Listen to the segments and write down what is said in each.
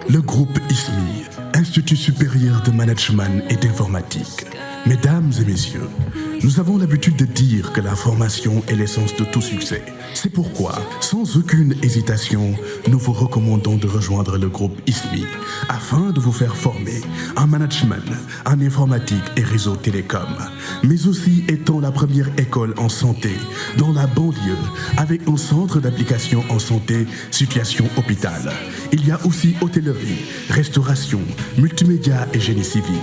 Le groupe ISMI, Institut supérieur de management et d'informatique. Mesdames et messieurs, nous avons l'habitude de dire que la formation est l'essence de tout succès. C'est pourquoi, sans aucune hésitation, nous vous recommandons de rejoindre le groupe ISMI afin de vous faire former en management, en informatique et réseau télécom, mais aussi étant la première école en santé dans la banlieue avec un centre d'application en santé, situation hôpital. Il y a aussi hôtellerie, restauration, multimédia et génie civil.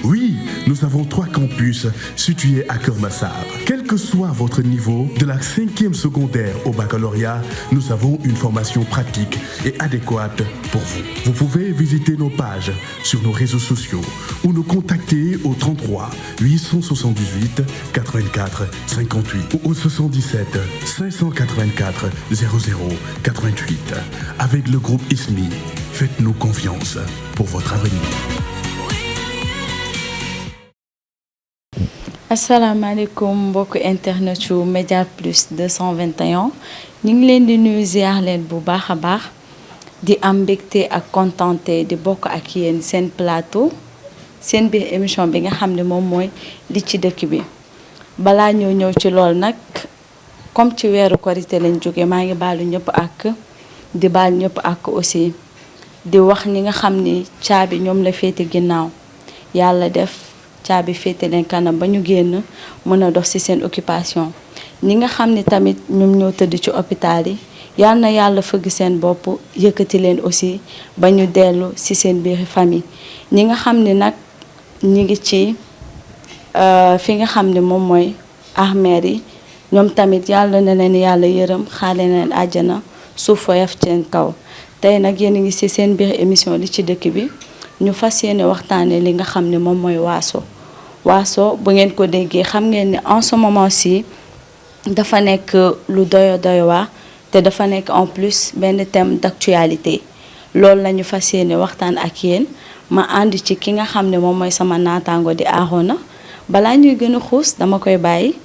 Oui, nous avons 3 campus situés à Keur Massar. Quel que soit votre niveau, de la 5e secondaire au baccalauréat, nous avons une formation pratique et adéquate pour vous. Vous pouvez visiter nos pages sur nos réseaux sociaux ou nous contacter au 33 878 84 58 ou au 77 584 00 88. Avec le groupe ISMI, faites-nous confiance pour votre avenir. asalaamaaleykum mbokk internet yu Média Plus 221 ñu ngi leen di nuyu ziar leen bu baax a baax di am mbégte ak contenté di bokk ak yéen seen plateau seen biir émission bi nga xam ne moom mooy li ci dëkk bi balaa ñoo ñëw ci lool nag comme ci weeru korité lañ jóge maa ngi baalu ñëpp ak di baal ñëpp ak aussi di wax ñi nga xam ni caabi ñoom la féete ginnaaw yàlla def caabi féete leen kanam ba ñu génn mën a dox ci seen occupation ñi nga xam ni tamit ñoom ñoo tëdd ci hôpital yi yal na yàlla fëgg seen bopp yëkkati leen aussi ba ñu dellu ci seen biir famille ñi nga xam ni nag ñi ngi ci fi nga xam ne moom mooy armeer yi ñoom tamit yàlla na leen yàlla yërëm xaale leen àjjana suuf woyof seen kaw tey nag yéen a ngi ci seen biir émission li ci dëkk bi ñu fas yéene waxtaane li nga xam ne moom mooy waaso bu ngeen ko déggee xam ngeen ni en ce moment ci dafa nekk lu doyo waa te dafa nekk en plus benn thème d'actualité loolu la ñu fas yéene waxtaan ak yéen ma ànd ci ki nga xam ne moom mooy sama naataango di Arona balaa ñuy gën a xuus dama koy bàyyi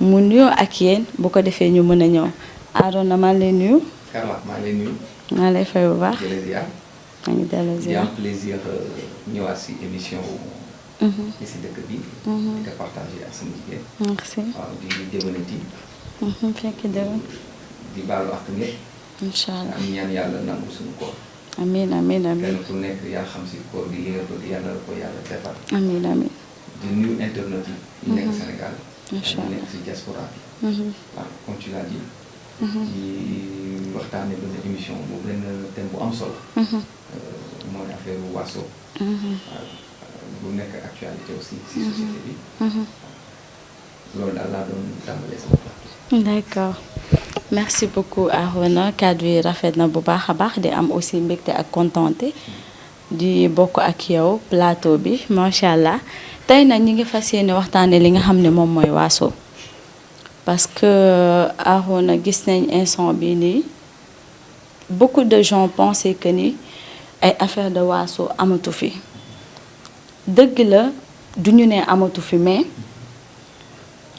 mu nuyoo ak yéen bu ko defee ñu mën a ñëw Arona maa lay nuyu. Carla maa lay nuyu. maa lay fay bu baax. maa ngi delloo ziar. di am plaisir ñëwaat ci émission ci si dëkk bi. di ko partager ak sama jigéen. merci. waaw di déwénati. fekk déwén. di baalu ak ñëpp. incha allah am ñaan yàlla nangu suñu koor. amiin amiin amiin. kenn ku nekk yaa xam si koor gi li nga bëgg yàlla la ko yàlla defal. amiin amiin. di nuyu internet yi. yi nekk Sénégal. incha allah ak nekk si diaspora bi. waaw comme tu l'as dit. di waxtaanee benn émission bu benn thème bu am solo. mooy affaire waaso. bu nekk actualité aussi si société bi. loolu daal laa doon tàmbalee sama plateau. d'accord merci beaucoup Arona kàddu yi rafet na bu baax a baax di am aussi mbégte ak contenté di bokk ak yow plateau bi macha allah tey nag ñi ngi fas yéene waxtaanee li nga xam ne moom mooy waaso. parce que Arona gis nañ instant bi nii beaucoup de gens pensaient que ni ay affaire de waaso amatu fi dëgg la duñu ne amatu fi mais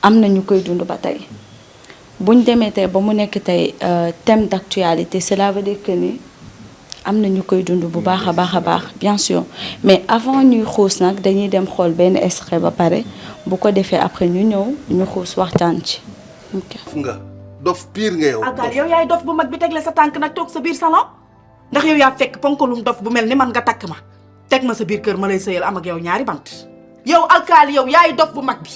am na ñu koy dund ba tey buñ demee tey ba mu nekk tey thème d'actualité cela veut dire que ni am na ñu koy dund bu baax a baax bien sûr mais avant ñuy xuus nag dañuy dem xool benn extrait ba pare bu ko defee après ñu ñëw ñu xuus waxtaan ci. nga dof pire nga yow. Alkaal yow yaay dof bu mag bi tegle sa tànk nag toog sa biir salon ndax yow yaa fekk ponkalum dof bu mel ni man nga takk ma teg ma sa biir kër ma lay sëyal am ak yow ñaari bant. yow alkaal yow yaay dof bu mag bi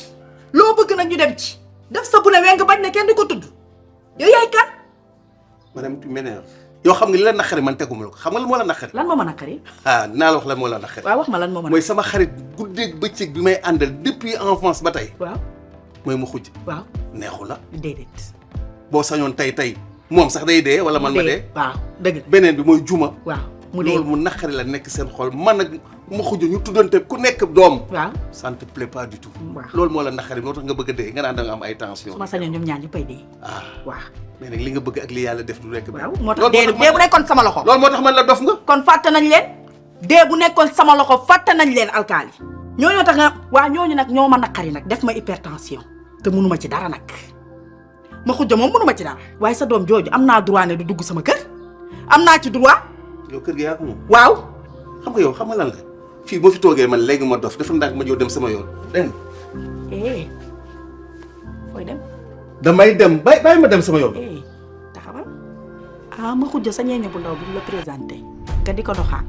loo bëgg nag ñu dem ci def sa bu ne weng bañ ne kenn du ko tudd yow yaay kan. madame tu m'énerves yow xam nga li la naqari man teguma la ko xam nga lan moo la naqari. lan moo ma naqari. dinaa la wax lan moo la naqari. waaw wax ma lan moo ma naqari. mooy sama xarit guddeeg bëccëg bi may àndal depuis enfance ba tey. waaw. mooy mu xujj. waaw neexu la. déedéet. boo sañoon tey moom sax day dee wala man ma dee. waaw dëgg la. beneen bi mooy juma. waaw mu dee loolu mu naqari la nekk seen xol man ak mu xujj ñu tuddante ku nekk doom. waaw ça ne te plaît pas du tout. waaw loolu moo la naqari moo tax nga bëgg a dee nga naan da nga am ay tension. su ma sañoon ñoom ñaar ñëppay dee. waaw. mais nag li nga bëgg ak li yàlla def du rekk. waaw moo tax dee bu nekkoon sama loxo. loolu moo tax man la dof nga. kon fàtte nañ leen dee bu nekkoon sama loxo fàtte nañ leen alkaali ñooñu tax nga waa ñooñu nag ñoo ma naqari nag def ma hypertension te mënuma ci dara nag ma xujja moom mënuma ci dara waaye sa doom jooju am naa droit ne du dugg sama kër am naa ci droit. yow kër gi yaa ko moom. waaw xam nga yow xam nga lan la fii boo fi toogee man léegi ma dof dafa ndànk ma ñëw dem sama yoon dégg nga. fooy dem. damay dem bàyyi ma dem sama yoon. taxawal ma xujja sa ñeeño bu ndaw bi la présenté nga di ko doxaan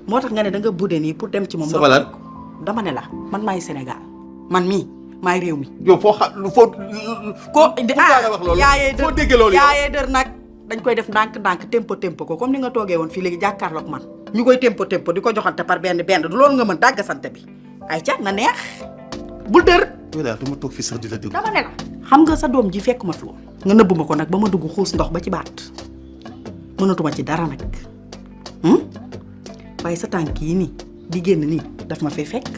moo tax nga ne da nga budde nii pour dem ci moom. sama lan dama ne la man maay Sénégal man mii maay réew mi. yow foo foo. ko wax loolu foo déggee loolu yaayee dër nag dañ koy def ndànk tempo ko comme ni nga toogee woon fii léegi jàkkaarloog man ñu koy tempo di ko joxante par benn du loolu nga mën dàggasante bi ay ca na neex bul dër. yow daal du ma toog fii sax di la déglu. dama ne la xam nga sa doom ji fekk ma fi woon nga nëbb ma ko nag ba ma dugg xuus ndox ba ci baat mënatuma ci dara nag waaye sa tànk yi nii di génn nii daf ma fay fekk.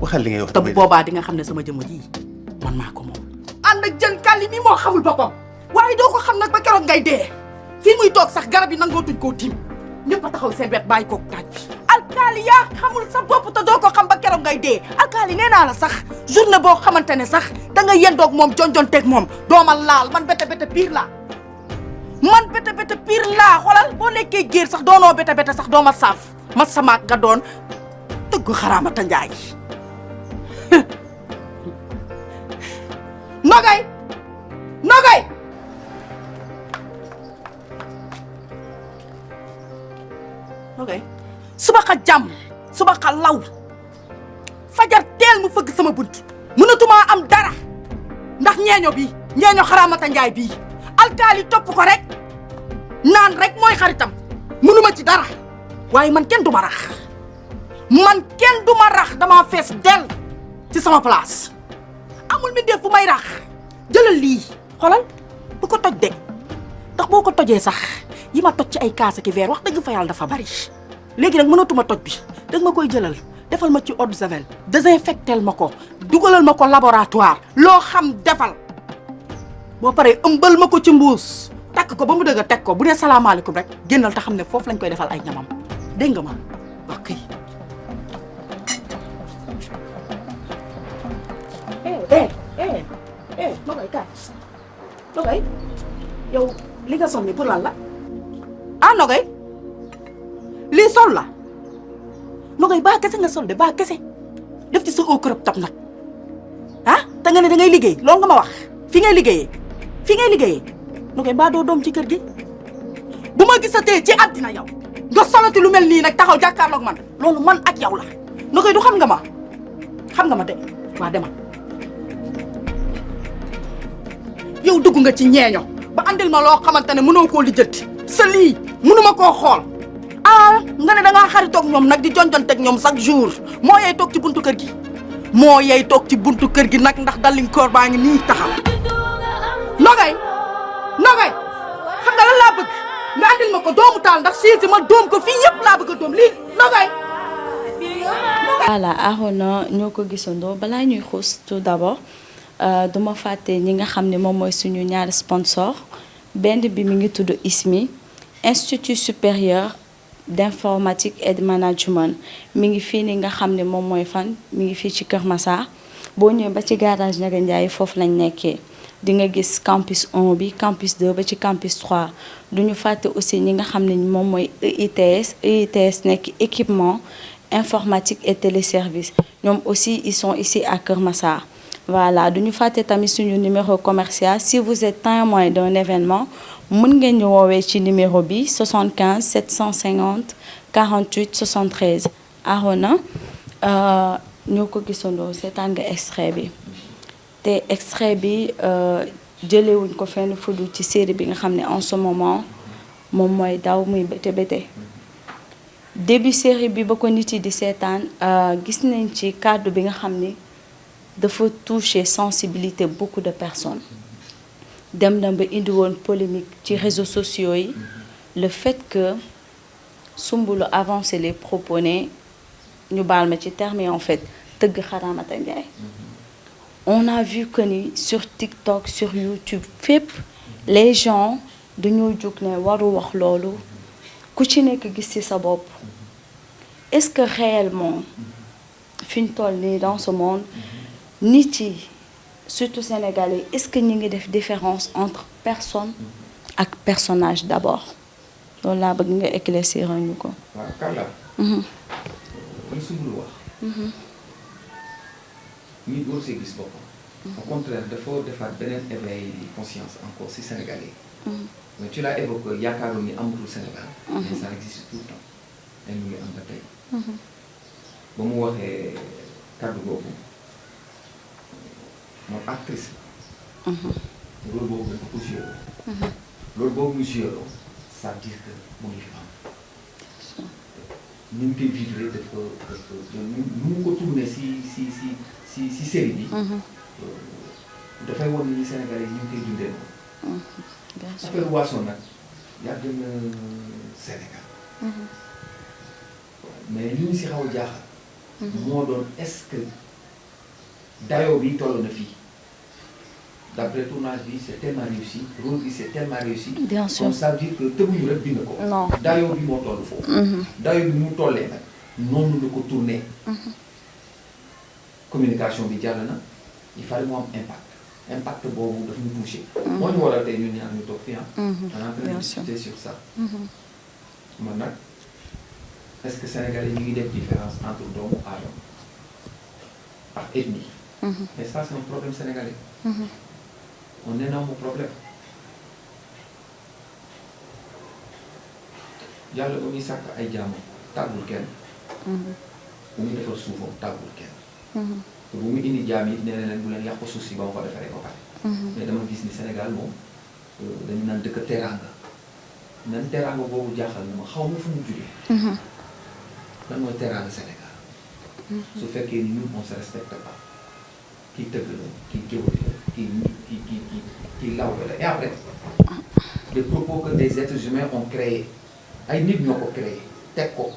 waxal li ngay wax te bu boobaa di nga xam ne sama jëmm ji man maa ko moom. ànd ak jën kàlli mi moo xamul boppam waaye doo ko xam nag ba keroog ngay dee fii muy toog sax garab yi nangoo tuñ koo tiim ñëpp a taxaw seen wet bàyyi koog taaj bi. alkaali yaa xamul sa bopp te doo ko xam ba keroog ngay dee alkaali nee naa la sax journée boo xamante ne sax da nga yendoog moom jonjonteeg moom dooma laal man bete pire laa. man bete pire laa xoolal boo nekkee géer sax doonoo bete sax dooma saaf ma samaak nga doon tëgg xaraamata njaay. Nogay suba xa jàmm suba xa law fajar teel mu fëgg sama bunt mënatumaa am dara ndax ñeeño xaraamata njaay bii alkaali topp ko rek naan rek mooy xaritam mënuma ci dara waaye man kenn du ma rax damaa fees del ci sama place amul mi def fu may rax jëlal lii xoolal bu ko toj de ndax boo ko tojee sax yi ma toj ci ay kaas ki verre wax dëgg fa yàlla dafa bari léegi nag mënatuma toj bi danga ma koy jëlal defal ma ci eau de javel désinfectel ma ko dugalal ma ko laboratoire loo xam defal boo paree ëmbal ma ko ci mbuus takk ko ba mu dëgg teg ko bu dee salaamaaleykum rek génnal te xam ne foofu lañ koy defal ay ñamam dégg nga ma ok. Nogay yow li nga sol ni pour lan la Nogay lii sol la Nogay baa kese nga sol de baa kese def ci sa au crop top nag te nga ne da ngay liggéey loolu nga ma wax fi ngay liggéeyee Nogay baa doo doom ci kër gi bu ma gisatee ci àddina yow nga solati lu mel nii nag taxaw jàkkaarloog man loolu man ak yow la Nogay du xam nga ma de waa demal yow dugg nga ci ñeeño ba andil ma loo xamante ne mënoo koo lijjanti sa lii mënuma koo xool nga ne da ngaa xaritoog ñoom nag di jonjonteeg ñoom chaque jour moo yey toog ci buntu kër gi nag ndax dalinkoor baa ngi nii taxaw Nogay xam nga lan laa bëgg nga andil ma ko doomu taal ndax siisi ma doom ko fii yëpp laa bëgg a doom lii Nogay. voilà Arona ñoo ko gisandoo balaa ñuy xuus tout d'abord duma fàtte ñi nga xam ne moom mooy suñu ñaari sponsor benn bi mi ngi tudd ISMI Institut supérieur d'informatique et de management mi ngi fii ni nga xam ne moom mooy fan mi ngi fii ci Kër Massar boo ñëwee ba ci garage Ndiaga Ndiaye foofu lañ nekkee di nga gis campus 1 bi campus 2 ba ci campus 3 duñu fàtte aussi ñi nga xam ne moom mooy EITS nekk équipement informatique et téléservice ñoom aussi ils sont ici à Kër Massar. Voilà duñu fàtte tamit suñu numéro commercial si vous êtes témoin d'un événement mën ngeen ñu woowee ci numéro bi 75 750 48 73 Arona ñoo ko gisandoo seetaan nga extrait bi te extrait bi jëlewuñ ko fenn fudu ci série bi nga xam ne en ce moment moom mooy daw muy bété début série bi ba ko nit yi di seetaan gis nañ ci kàddu bi nga xam ni dafa toucher sensibilité beaucoup de personnes dem na ba indi woon polémique ci réseaux sociaux yi le fait que Soumboulou avancé les propos ne ñu baal ma ci terme en fait tëgg xaraamata njaay on a vu que ni sur TikTok sur YouTube fépp les gens dañoo jóg ne waru wax loolu ku ci nekk gis ci sa bopp est-ce que réellement fi ñu toll nii dans ce monde nit yi surtout sénégalais est-ce que ñu ngi def différence entre personne ak personnage d'abord. loolu laa bëgg nga éclaircir ñu ko. waaw Carla. li Soumboulou wax. nit boo see gis boppam. au contraire dafa defaat beneen éveil de conscience encore si Sénégalais yi. mais tu l'as évoqué yaakaaroon ni amatul Sénégal. mais ça existe tout le temps. et mu ngi am ba tey. ba mu waxee kàddu boobu moom actrice la. rôle boobu dafa ko joué loo. loolu boobu mu joué loo ça veut dire que mu ngi fi am. ñu ngi koy vivre dafa nu mu ko tourné si série bi. dafay wan ni Sénégalais yi ñu ngi koy dundee noonu. affaire Wasso nag yàgg na Sénégal. mais li ñu si xaw a jaaxal. moo doon est-ce que dayoo bi toll na fii d'après tournage bi c'est tellement réussi rôle bi c'est tellement réussi. bien sûr donc ça veut dire que tëbuñu rek bind ko. non dayoo bi moo toll foofu. dayoo bi mu tollee nag noonu la ko tourné. communication bi jàll na il fallait mu am impact boobu daf ñu touché. moo ñu waral tey ñun ñaar ñu toog fii ah. on est en train de discuter sur ça. man nag est-ce que Sénégalais ñu ngi def différence entre doomu aadama ak ethnie. mais ça c'est un problème sénégalais. un énorme problème. yàlla ba muy sàkk ay jaamu tàggul kenn. bu muy defar suufam tàggul kenn. te bu muy indi jaam yi nee na leen bu leen yàq suuf si ba ma ko defaree ba pare. mais dama gis ni Sénégal moom dañu naan dëkk teraanga. nan teraanga boobu jaaxal na ma xaw ma fu mu jugee. lan mooy teraanga Sénégal. su fekkee ni ñun on se respecte pas. kii tëgg la kii géwël la kii lawbe la et après des propos que des êtres humains ont créé ay nit ñoo ko créé teg ko.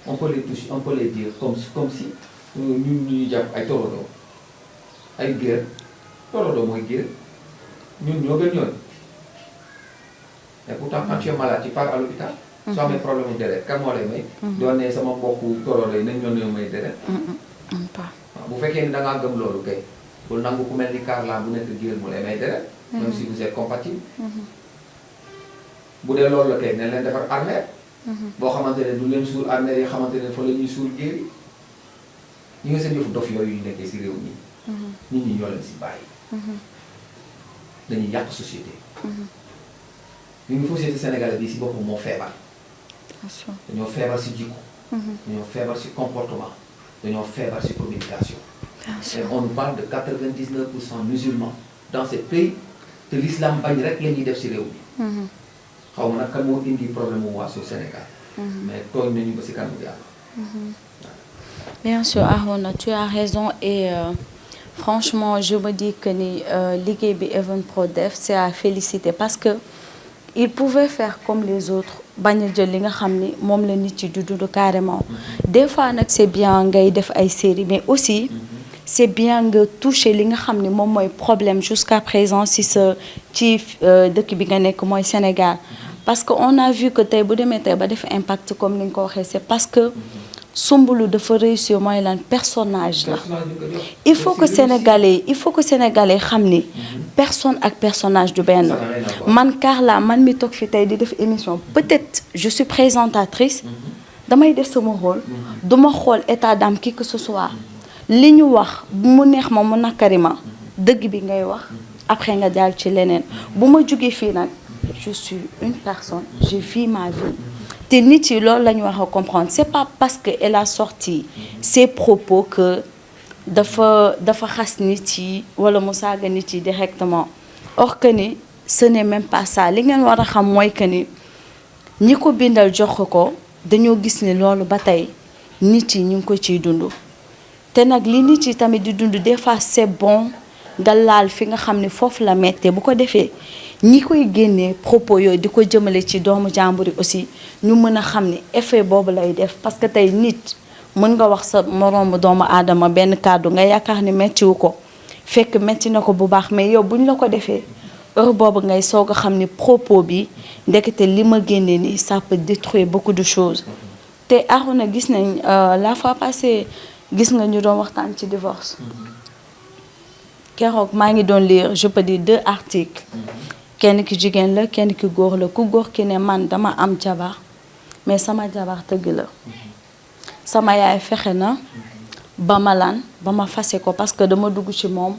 on peut les toucher on peut les dire comme si ñun ñu jàpp ay torodo ay géer torodo mooy géer ñun ñoo gën ñooñu et pourtant quand tu es malade tu pars à l'hôpital. soo amee problème mu deret kan moo lay may. doon ne sama mbokku torodo yi nañ ñoo may deret. waaw bu fekkee ni da ngaa gëm loolu kay bul nangu ku mel ni Carla bu nekk géer mu lay may deret. même si vous êtes compatible. bu dee loolu la kay ne leen defar armée. boo xamante ne du leen suul armée yi xamante ne fa la ñuy suul géer yi. ñi nga seen yëfu dof yooyu yu nekkee si réew mi. nit ñi ñoo leen si bàyyi. dañuy yàq société. ñu ngi société sénégalaise bi si boppam moo feebar. dañoo feebar si jikko. dañoo feebar si comportement. dañoo feebar si communication. et on parle de 99% musulmans dans ce pays te l'islam bañ rek la ñuy def si réew mi. xaw ma nag kan moo indi problème mu Wasso Sénégal. mais tooñ nañu ba si kanamu yàlla. bien sûr Arona tu as raison et franchement je me dis que ni liggéey bi Evenprod def c'est à féliciter parce que il pouvait faire comme les autres bañ a jël li nga xam ni moom la nit ci du dund carrément des fois nag c'est bien ngay def ay séries mais aussi c'est bien nga toucher li nga xam ni moom mooy problème jusqu'à présent si sa ci dëkk bi nga nekk mooy Sénégal parce que on a vu que tey bu demee tey ba def impact comme ni nga ko waxee c'est parce que Soumboulou dafa réussir mooy lan personnage la il faut que sénégalais xam ni personne ak personnage du benn man Carla man mi toog fi tey di def émission peut-être je suis présentatrice damay def sama rôle duma xool état d'âme qui que ce soit li ñu wax bu mu neex ma mu nakari ma dëgg bi ngay wax après nga daal ci leneen bu ma jógee fii nag je suis une personne je vis ma vie te nit yi loolu la ñu wax a comprendre c'est pas parce que elle a sorti ses propos que dafa xas nit yi wala mu saaga nit yi directement or que ni ce n'est même pas ça li ngeen war a xam mooy que ni ñi ko bindal jox ko dañoo gis ni loolu ba tey nit yi ñu ngi ko ciy dund te nag li nit yi tamit di dund des fois c'est bon nga laal fi nga xam ne foofu la mettee bu ko defee ñi koy génnee propos yooyu di ko jëmale ci doomu jàmbur yi aussi ñu mën a xam ni effet boobu lay def parce que tey nit mën nga wax sa moroomu doomu aadama benn kàddu nga yaakaar ni mettiwu ko fekk metti na ko bu baax mais yow bu ñu la ko defee heure boobu ngay soog a xam ni propos bi ndekete li ma génnee nii ça peut détruire beaucoup de choses te Arona gis nañ la fois passée gis nga ñu doon waxtaan ci divorce keroog maa ngi doon lire je peux dire 2 articles kenn ki jigéen la kenn ki góor la ku góor ki ne man dama am jabar mais sama jabar tëgg la sama yaay fexe na ba ma fase ko parce que dama dugg ci moom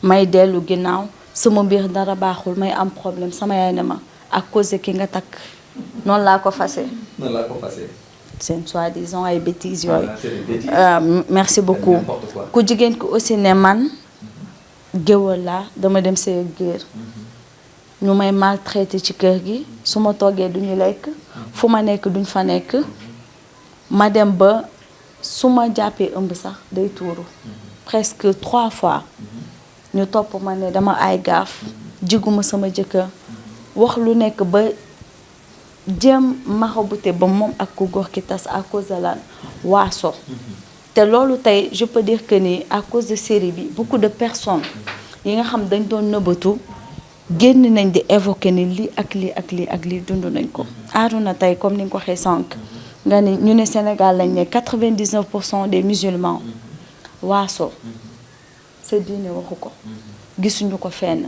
may dellu ginnaaw sama biir dara baaxul may am problème sama yaay ne ma à cause de ki nga takk noonu laa ko fase c'est soi-disant ay bêtises yooyu merci beaucoup ku jigéen ki aussi ne man géwël laa dama dem sëy ak géer ñu may maltraité ci kër gi su ma toggee duñu lekk fu ma nekk duñ fa nekk ma dem ba su ma jàppee ëmb sax day tuuru presque 3 fois ñu topp ma ne dama ay gaaf jiguma sama jëkkër wax lu nekk ba jéem maxabute ba moom ak ku góor ki tas à cause de lan waaso te loolu tey je peux dire que ni à cause de série bi beaucoup de personnes yi nga xam dañ doon nëbbatu génn nañ di évoquer ni lii ak lii ak lii ak lii dund nañ ko aaduna tey comme ni nga ko waxee sànq nga ni ñu ne Sénégal lañ ne 99% des musulmans waaso sa diine waxu ko gisuñu ko fenn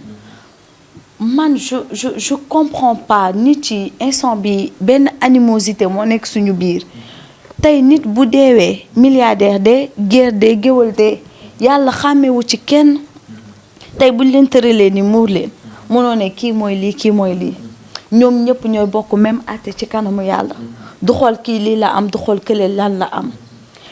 man je comprends pas nit yi instant bi benn animosité moo nekk suñu biir tey nit bu deewee milliardaire de guerre de géwël de yàlla xàmmewu ci kenn tey buñ leen tëralee ni muur leen mënoo ne kii mooy lii kii mooy lii ñoom ñëpp ñooy bokk même àtte ci kanamu yàlla du xool kii lii la am du xool kële lan la am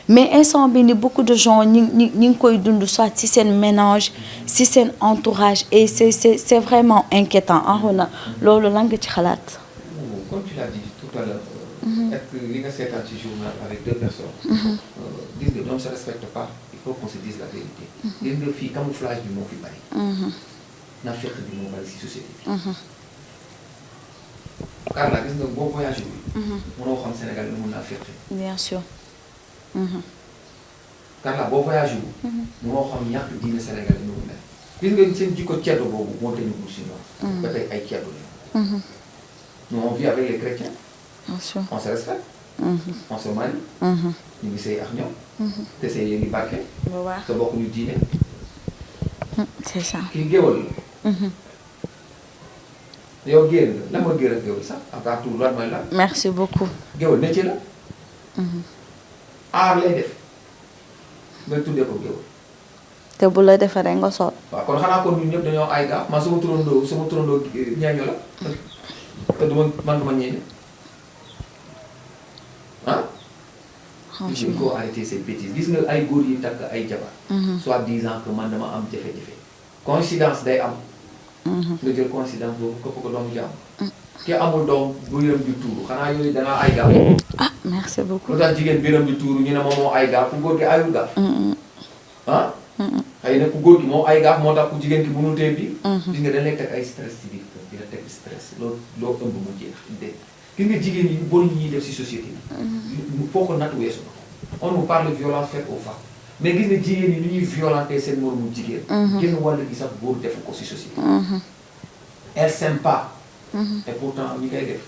mais instant bi ni beaucoup de gens ñi ngi koy dund soit ci seen ménage ci seen entourage et c'est vraiment inquiétant Arona loolu lan nga ci xalaat. Comme tu l'as dit tout à l'heure est-ce que li nga seetaan ci journal avec 2 personnes gis nga ñoom se respectent pas il faut qu'on se dise la vérité gis nga fii camouflage bi moo fi bari naafeq bi moo bari ci société bi car là gis nga boo voyagé bi mënoo xam Sénégal ni mun naa feqe bien sûr car là boo voyagé wu mënoo xam ñàkk diine Sénégal ni mu mel gis nga seen jikko ceddo boobu moo tañu bul si ñoom ba tey ay ceddo lañu nous on vit avec les chrétiens bien sûr on se respecte on se marie ñu ngi sëy ak ñoom te sëy yee ngi barke te bokk ñu diine c'est ça kii géwal la yow géer la mooy géer ak géwal sax après tout lan mooy la merci beaucoup géwal métier la aar lay def nga tuddee ko géwal te bu la defaree nga sol waaw kon xanaa kon ñun ñëpp dañoo ay gaaf man sama turandoo ñeeño la te man duma ñeeño ah il faut arrêter ces bêtises gis nga ay góor yi takk ay jabar soit disant que man dama am jafe-jafe coïncidence day am nga jël coïncidence boobu këpp ko doomu jàmm ki amul doom bu yërëm di tuuru xanaa yooyu dangaa ay gaaf ah merci beaucoup lu tax jigéen biiram di tuuru ñu ne moom moo ay gaaf ku góor gi ayul gaaf ah xëy na ku góor gi moom ay gaaf moo tax ku jigéen ki mënul tee bi gis nga dañ lay teg ay stress ci biir kër di la teg stress loo ëmb mu jeex dégg gis nga jigéen yi bon yi ñuy def ci société bi foo ko natt weesu na on nous parle de violence faite aux femmes mais gis nga jigéen yi ni ñuy violenté seen moromu jigéen génn wàll gi sax góor defu ko ci société elle s'aime pas et pourtant ñi koy def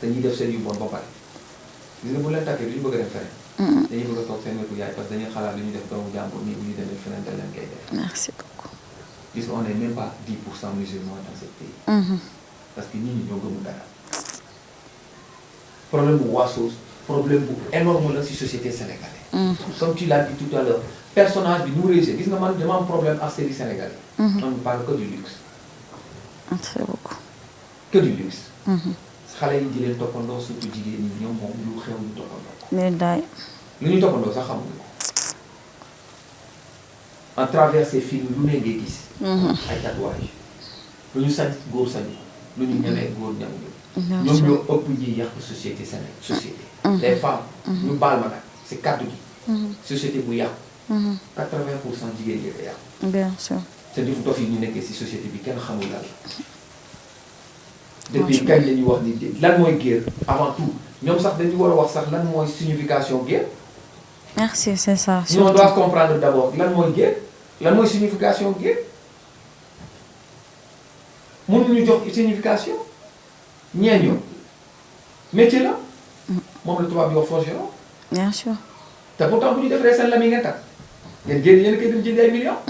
dañuy def seen yu bon ba pare gis nga bu leen takkee duñu bëgg a dem feneen dañuy bëgg a toog seen wetu yaay parce que dañuy xalaat li ñuy def doomu jàmbur nii bu ñu demee feneen da leen koy def merci beaucoup gis nga on est même pas 10% musulmans dans ce pays parce que nit ñi ñoo gëmul dara problème bu waaso problème bu énorme la ci société sénégalaise comme tu l'as dit tout à l'heure personnage bi ñu réussir gis nga man dama am problème ak série sénégalais on ne parle que du luxe merci beaucoup que du luxe xale yi di leen toppandoo surtout jigéen ñi ñoom moom lu xew ñu toppandoo mais daay lu ñu toppandoo sax xamuñu ko à travers ces films lu ne ngay gis ay tatouage lu ñu sañ góor sañu lu ñu ñemee góor ñamuñu ñoom ñoo ëpp ñuy yàq société Sénégal société les femmes ñu baal ma nag si kàddu gi société bu yàqu 80% jigéen ñi ko yàqu bien sûr c'est difu dof yi ñu nekkee si société bi kenn xamul lan depuis kañ la ñuy wax ni lan mooy guerre avant tout ñoom sax dañu war a wax sax lan mooy signification guerre merci c'est ça nous on doit comprendre d'abord lan mooy guerre lan mooy signification guerre mënuñu jox signification ñeeñoo métier la moom la tubaab bi wax forgeron bien sûr te pourtant bu ñu defee seen lam yi ngeen takk ngeen génn yéen a koy dem jënd ay millions.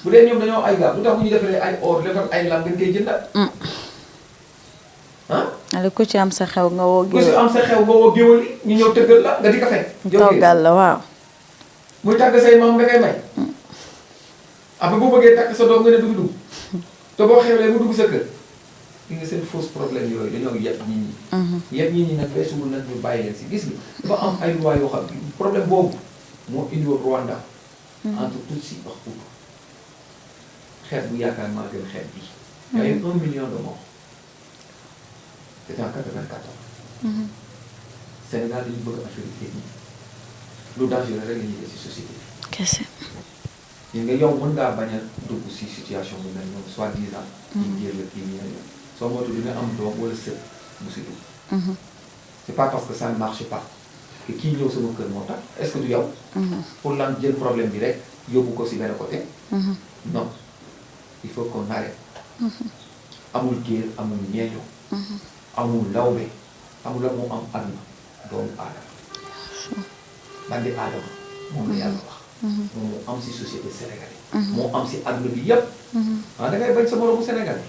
bu dee ñoom dañoo ay gaaf lu tax bu ñu defaree ay or defar ay lam ngeen koy jëndal. ale ku ci am sa xew nga woo ku si am sa xew nga woo géwël yi ñu ñëw tëggal la nga di ko fekk. toggal la waaw. muy tàgg say maam nga koy may. après boo bëggee takk sa doom nga ne dugg te boo xewlee mu dugg sa kër. li nga seen fausse problème yooyu dañoo yeb nit ñi. yeb nit ñi nag weesuwul nag ñu bàyyi leen si gis nga dafa am ay loi yoo xam problème boobu moo indiwoon Rwanda. entre Tutsi ak Hutu. xeet bu yaakaar maa gën xeet bi. y a eu 1 million de morts. c'était en 84. Sénégal dañu bëgg affaire yi lu dangereux rek la ñuy def si société bi. kese. ñu nga yow mën ngaa bañ a dugg si situation bu mel noonu soi-disant. ñu jéem a kii ñu ne soo moytuwul dina am doom wala sët bu si dugg. c'est pas parce que ça ne marche pas que kii ñëw sama kër moo tax est-ce que du yow. pour lan jël problème bi rek yóbbu ko si benn côté. non il faut qu'on arrête. amul géer amul ñeeño. amul lawbe amul la moo am àdduna doomu aadama. bandi aadama moom la yàlla wax. moom moo am si société sénégalaise. moo am si àdduna bi yépp. da ngay bañ sa moromu sénégalais.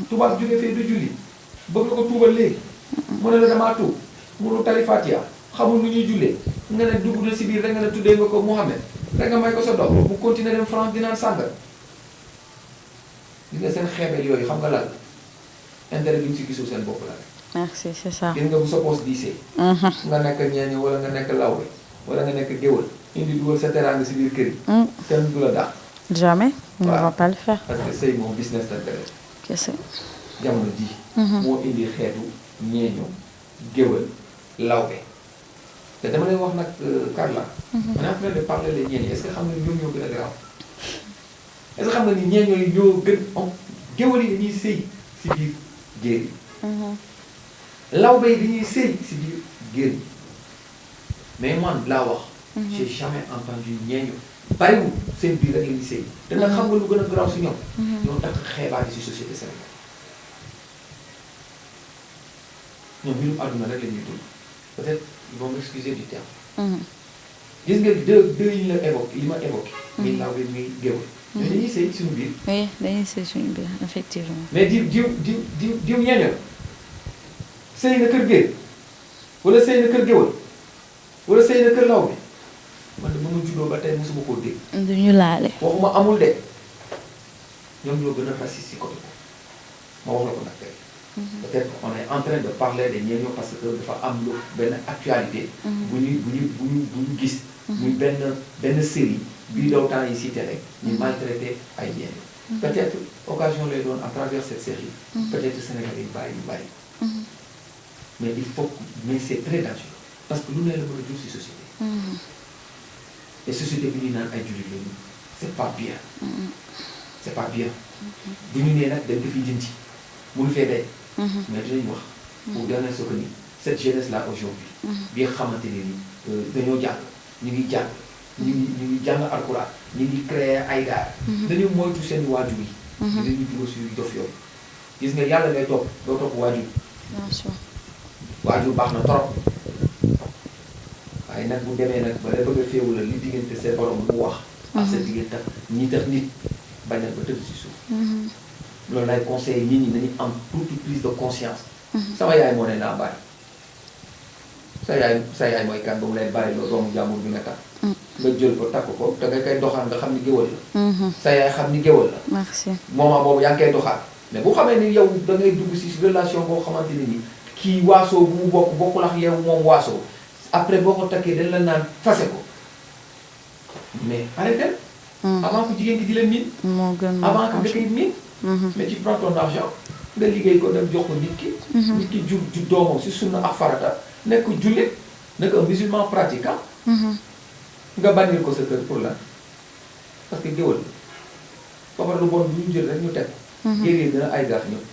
tubaab jóge fee du julli bëgg ko tuubal léegi. mu ne la damaa tuub munu tari Fatiha xamul nu ñuy jullee nga ne dugg na si biir rek nga ne tuddee nga ko Mohamed rek nga may ko sa dox mu continuer dem France di naan sàngal. gis nga seen xeebel yooyu xam nga lan intérêt bi ñu si gisul seen bopp la rek. merci c'est ça. gis nga bu sa poos diisee. nga nekk ñeeño wala nga nekk lawbe wala nga nekk géwël indi dugal sa teraanga si biir kër yi. kenn du la dàq. jamais. on ne va pas le faire. parce que sëy moom business d'intérêt. kese. jamono ji. moo indi xeetu ñeeño géwël lawbe te dama lay wax nag Carla. on est en train de parler les ñeeño est-ce que xam nga ñoom ñoo gën a garaaw. est-ce que xam nga ni ñeeño yi ñoo gën géwël yi dañuy sëy si biir géer yi. lawbe yi dañuy sëy si biir géer yi mais man laa wax. j'ai jamais entendu ñeeño bariwul seen biir rek la ñuy sëy te nag xam nga lu gën a garaaw si ñoom. ñoo takk xeebaat si société Sénégal ñoom mbirum àdduna rek la ñuy dund peut-être ils vont m'excuser du terme. gis nga deux yi la évoqué li ma évoqué. muy lawbe muy géwël. mais dañuy sëy suñu biir. oui dañuy sëy suñu biir effectivement. mais diw ñeeño sëy na kër géer wala sëy na kër géwël wala sëy na kër lawbe man de ba ma juddoo ba tey mosuma koo dégg. du ñu laale. waxuma amul de ñoom ñoo gën a raciste si côté ma wax la ko nag tey. peut-être on est en train de parler de ñeeño parce que dafa am lu benn actualité. bu ñu gis. muy benn série bii daw temps yi si télé ñu maltraité ay ñeeño. peut-être occasion lay doon à travers cette série. peut-être Sénégal yi bàyyi. mais il faut mais c'est très dangereux parce que lu ne la mën a jur si société. et société bi ñu naan ay jullit lañu c'est pas bien. c'est pas bien. bu ñu nee nag dañ ko fi jënti mënu fee day. mais dinañ wax. pour dernier ce que ni cette jeunesse là aujourd'hui. bi nga xamante ne ni dañoo jàng ñu ngi jàng ñu ngi jàng alxuraan ñu ngi créer ay daara. dañu moytu seen waajur yi. dañuy juróo si dof yooyu. gis nga yàlla ngay topp doo topp waajur. bien sûr. waajur baax na trop waaye nag bu demee nag ba da bëgg a féewu la li diggante seen borom mu wax. ak sa diggante ñi tax nit bañal ba tëdd si suuf. loolu lay conseillé nit ñi dañuy am toute prise de conscience. sama yaay moo ne naa bàyyi. sa yaay mooy kan ba mu lay bàyyi loo doomu jàmbur bi nga tax. nga jël ko takk ko te nga koy doxaan nga xam ni géwël la. sa yaay xam ni géwël la. merci. moment boobu yaa ngi koy doxaan mais bu xamee ni yow da ngay dugg si relation boo xamante ne ni kii waasoo bu mu bokkul ak yow moom waasoo après boo ko takkee dañ la naan fase ko mais arrêtez. avant que jigéen gi di leen miin. moo gën avant que nga koy miin. mais tu prends ton argent nga liggéey ko dem jox ko nit ki. nit ki jur doomam si sunna ak farata nekk jullit nekk un musulman pratiquant. nga bànnil ko sa kër pour lan parce que géwël ba pare lu bon bu ñu jël rek ñu teg. géej dina ay gaaf ñëpp.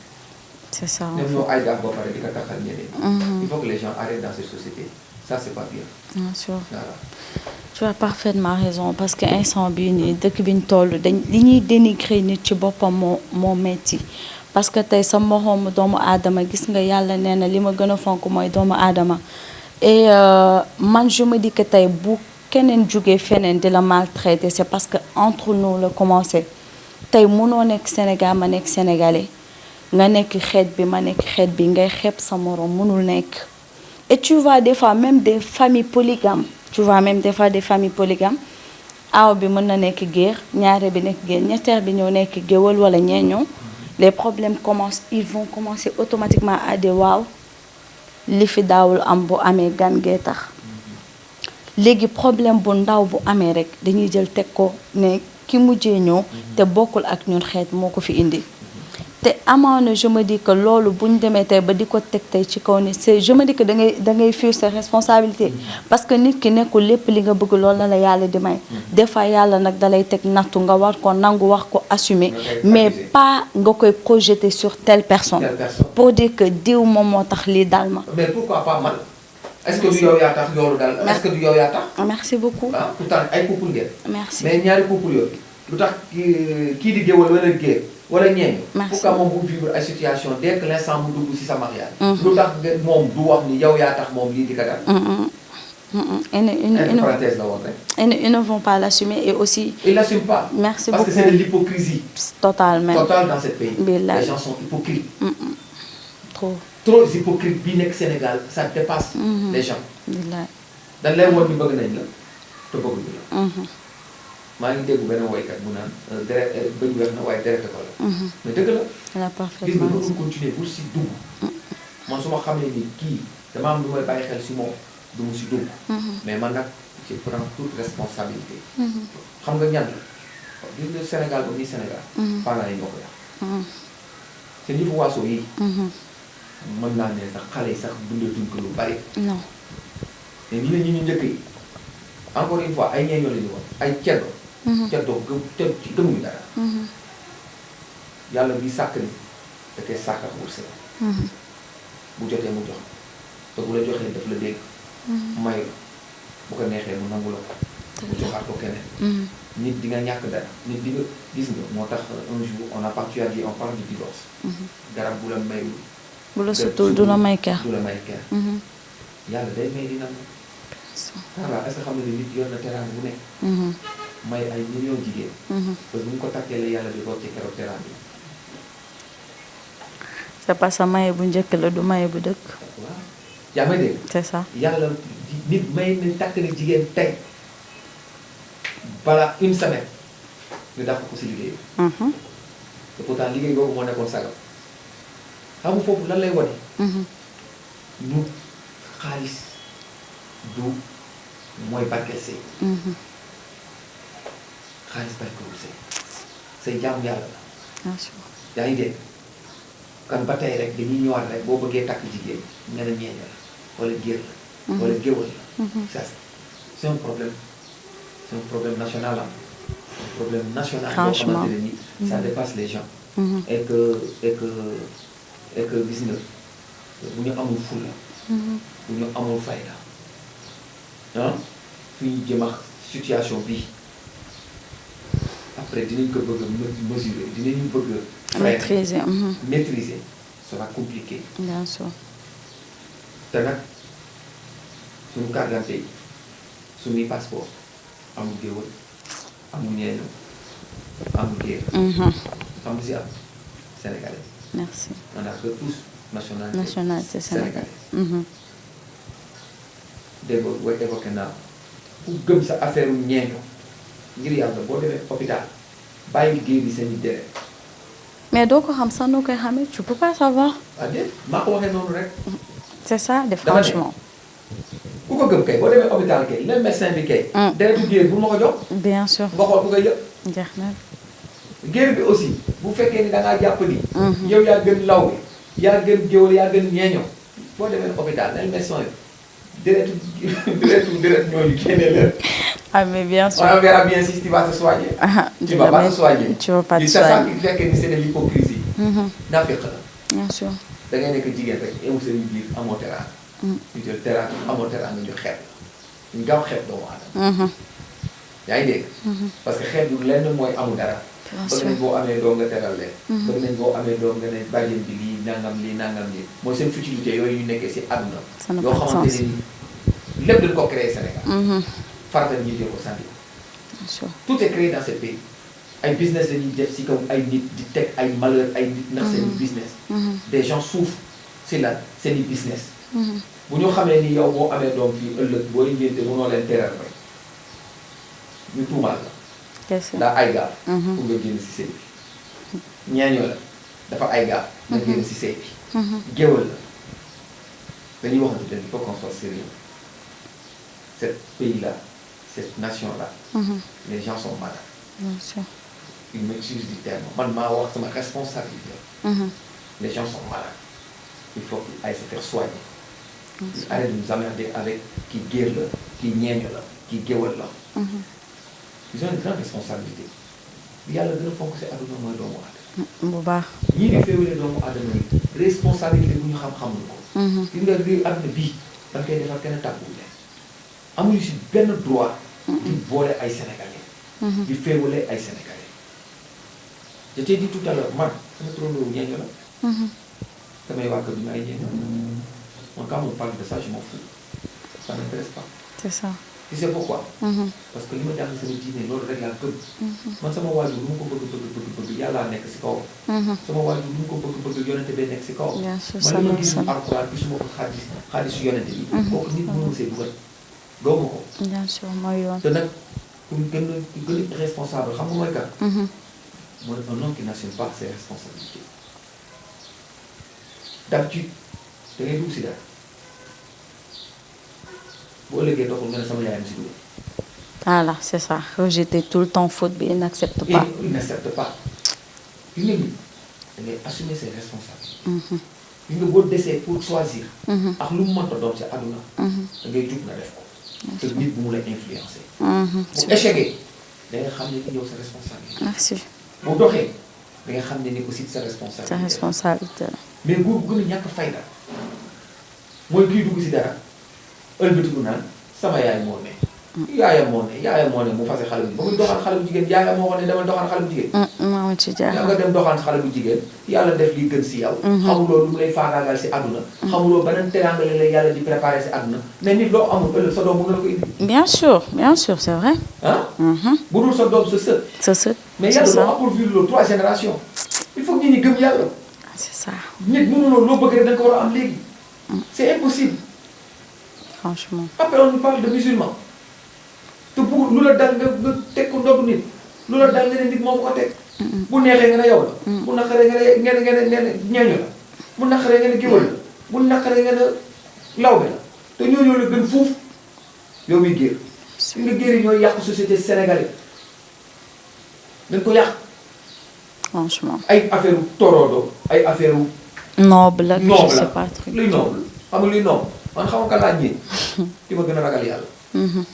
c'est ça ñoom ñoo ay gaaf ba pare di ko taxal ñeneen. il faut que les gens arrêtent dans cette société ça c'est pas bien. bien sûr. voilà. tu as parfaitement raison parce que instant bii nii dëkk bi ñu toll dañ li ñuy dénigrer nit ci boppam moo metti parce que tey sa moroomu doomu aadama gis nga yàlla nee na li ma gën a fonk mooy doomu aadama et man je me dis que tey bu keneen jógee feneen di la maltraiter c'est parce que entre nous la commencé tey mënoo nekk Sénégal ma nekk sénégalais nga nekk xeet bi ma nekk xeet bi ngay xeeb sa morom mënul nekk. Et tu vois des fois même des familles polygames aaw bi mën na nekk géer ñaare bi nekk géer ñetteel bi ñëw nekk géwël wala ñeeñoo les problèmes ils vont commencer automatiquement à dire waaw li fi daawul am bu amee gan gee tax léegi problème bu ndaw bu amee rek dañuy jël teg ko ne ki mujjee ñëw te bokkul ak ñun xeet moo ko fi indi te amaana je me dis que loolu bu ñu demee tey ba di ko teg tey ci kaw ni c'est je me dis que da ngay fuir sa responsabilité parce que nit ki nekkul lépp li nga bëgg loolu la yàlla di may des fois yàlla nag dalay teg nattu nga war ko nangu wax ko assumer mais pas nga koy projeter sur telle personne pour dire que diw moom moo tax lii dal ma. mais pourquoi pas man est-ce que du yow yaa tax loolu dal est-ce que du yow yaa tax. merci beaucoup. ah pourtant ay couple ngeen. merci mais ñaari couple yooyu lu tax kii di géwël wala géer wala ñeeñu. pourquoi moom bu vivre ay situation dès que l'instant mu dugg ci sa mariage. lu tax moom du wax ni yow yaa tax moom lii di ko dal. parenthèse la woon rek. ils ne vont pas l'assumer et aussi. ils l'assument pas. merci parce beaucoup que c'est de l'hypocrisie. totalement. totale dans ce pays. Billahi. Les gens sont hypocrites. trop hypocrite bi nekk Sénégal ça dépasse. les gens. billahi. dañ lay woon ni bëgg nañ la te bëgguñu la. maa ngi dégg benn woykat mu naan deret bëñ weex na waaye deret ko la. mais dëgg la. la gis nga parfaitement. mënul continuer pour si dugg. man su ma xamee ni kii dama am lu may bàyyi xel si moom du mu si dugg. mais man nag je prends toute responsabilité. xam nga ñan la gis nga Sénégal ba muy Sénégal. parents yi ñoo ko yàq. te ñi fa waasoo yi. mën naa ne sax xale yi sax dundatuñ ko lu bari. non. mais ñi ne ñi ñu njëkk yi encore une fois ay ñeeñoo la ñu woon ay ceddo. ceddo gëmuñu dara. yàlla bi sàkk ni da koy sàkk ak wërsëg. bu jotee mu jox te bu la joxee daf la dégg. may la bu ko neexee mu nangu la ko. mu joxaat ko keneen. nit di nga ñàkk dara nit di nga gis nga moo tax un jour on a pas tu as dit on parle du divorce. garab bu la mayul. bu la sutul du la may kër. du la may kër. yàlla day may di nangu. voilà est-ce que xam nga ni nit yor na teraanga bu nekk. may ay millions jigéen. parce que bu ñu ko takkee la yàlla di root ci keroog teraanga bi. c'est parce que maye bu njëkk la du maye bu dëkk. waaw yaa may dégg. c'est ça. yàlla nit may nañ takk na jigéen tey balaa une semaine nga dàq ko si liggéey. te pourtant liggéey boobu moo nekkoon sagam xam nga foofu lan lay wane. ñu xaalis du mooy barkeel sëy. xaalis barkeelu sëy say jaamu yàlla la. yaa ngi dégg kan ba tey rek dañuy ñëwaat rek boo bëggee takk jigéen nga ne ñeeña la wala géer la. wala géwël la. ça c'est un problème national am. un problème national. franchement boo xamante ne nii ça dépasse les gens. et que gis nga bu ñu amul fulla bu ñu amul fayda ah fi ñu jëm ak situation bii après dinañ ko bëgg a mesurer dinañu bëgg a maîtriser ça va compliqué. bien sûr. te nag suñu carte d'identité yi suñuy passeport amul géwël amul ñeeño amul géer. xam si am sénégalais. merci. on a que tous nationalité. nationalité sénégalaise. dégg nga booy évoqué naa ku gëm sa affaire ñeeño ngir yàlla boo demee hôpital bàyyi liggéey bi seen i deret. mais doo ko xam sax noo koy xamee tu peux pas savoir. ah déet maa ko waxee noonu rek. c'est ça de franchement. ku ko gëm kay boo demee hôpital kay le médecin bi kay. deretu géer bu ma ko jox. bien sûr nga xool bu koy yëpp. jeex na. géer bi aussi bu fekkee ni da ngaa jàpp ni. yow yaa gën law bi yaa gën géwël yaa gën ñeeño boo demee hôpital le médecin yi deret ñooñu génne leen. ah mais bien sûr. on verra bien si tu vas te soigner. tu vas pas te soigner. tu vas pas te c'est ça soigner. qui fekkee ni c'est de l'hypocrisie. naa fekk la. bien sûr. da ngay nekk jigéen rek ewu seen biir amoo teraanga. ñu jël teraanga amoo teraanga ñu xeeb la ñu gaaw xeeb doomu aadama. yaa ngi dégg. parce que xeeb du lenn mooy amul dara. bëgg nañ boo amee doom nga teral leen. bëgg nañ boo amee doom nga ne bàjjen bi lii nangam lii mooy seen futilité yooyu ñu nekkee si àdduna. yoo xamante ne nii lépp dañ ko créé Sénégal. farata ñuy jël ko sànni ko. bien sûr. Tout est créé dans ce pays. Ay business la ñuy def si kaw ay nit di teg ay malheur ay nit ndax seen business. Des gens souffrent c'est la seen i business. bu ñu xamee ni yow boo amee doom fii ëllëg booy ngénte mënoo leen teral rek ñu tuumaal la. Qu'est-ce daa ay gaaf. pour nga génn si sëy bi. ñeeño la dafa ay gaaf. nga génn si sëy bi. géwël la dañuy waxante dëgg il faut qu'on soit sérieux. Ce pays-là cette nation-là. Les gens sont malades. bien sûr. Ils m'excusent du terme man maa wax sama responsabilité. Les gens sont malades. Il faut qu'ils aillent se faire soigner. Ils arrêtent de nous emmerder avec qui guerre la qui ñeeño la qui géwël la. Ils ont une grande responsabilité. bi yàlla gën a fonk si àdduna mooy doomu aadama. bu baax. ñii di féewale doomu aadama yi responsabilité bu ñu xam-xamuñu ko. gis nga réew àdduna bii da nga koy defar kenn tàgguwul leen. amuñu si benn droit. di boole ay sénégalais. di féewale ay sénégalais. je t'ai dit tout à l'heure man sama turandoo ñeeño la. samay waa kër bi ñu ay ñeeño. man quand on parle de ça je m'en fous. ça m'intéresse pas. c'est ça. tu sais pourquoi. parce que li ma jàng sama diine loolu rek laa gëm. man sama waajur lu mu ko bëgg yàllaa nekk si kaw. sama waajur lu mu ko bëgg yonente bee nekk si kaw. bien sûr man li ma gis alxuraan gisuma ko xaadisu yonente bi. kooku nit mënu see dugal doomu ko. bien sûr mooy yoon. te nag pour gën a responsable xam nga mooy kan. mooy un homme qui n'assume pas ses responsabilités. d'habitude da ngay dugg si dara boo ëllëgee doxul nga ne sama yaayam si dugal. voilà c'est ça rejeter tout le temps faute bi il n'accepte pas. il n'accepte pas. gis nga nit da ngay assumer ses responsabilités. gis nga boo desee pour choisir. ak lu mu mënta doon si àdduna. da ngay jug na def ko. te nit bu mu la influencer. bu échecgee da nga xam ne ni yow sa responsabilité. merci. bu doxee da nga xam ne ni aussi sa responsabilité. sa responsabilité la. mais góor bu gën a ñàkk fayda mooy kii dugg si dara ëlbatiku naan sama yaay moo ne. yaayam moo ne mu fase xale bu ba muy doxaan xale bu jigéen yaayam moo ko ne demal doxaan xale bu jigéen. maa ci jaaxal yaa nga dem doxaan xale bu jigéen yàlla def li gën si yow. xamuloo lu mu lay faagaagal si àdduna. xamuloo beneen teraanga la lay yàlla di préparé si àdduna mais nit loo amul ëllëg sa doom mën na la ko indi. bien sûr c'est vrai. ah. bu dul sa doom sa sët. sa sët. mais yàlla loo apporté le 3 générations. il faut que nit ñi gëm yàlla. c'est ça. nit mënuloo loo bëgg rek da nga ko war a am léegi. c'est impossible. franchement. après on parle de musulman. te bëgg lu la dal nga teg ko ndogu nit lu la dal nga ne nit moo ko teg. bu neexee nga ne yow la. bu naqaree nga ne ñeeño la. bu naqaree nga ne géwël la. bu naqaree nga ne lawbe la. te ñooñu la gën fuuf yow miy géer. nga géer yi ñooy yàqu société sénégalaise dañ ko yàq. franchement. ay affaire torodo ay affaire noble la. noble je sais pas truc. luy noble xam nga luy noble man xam nga kan laa ñëwee. ki ma gën a ragal yàlla.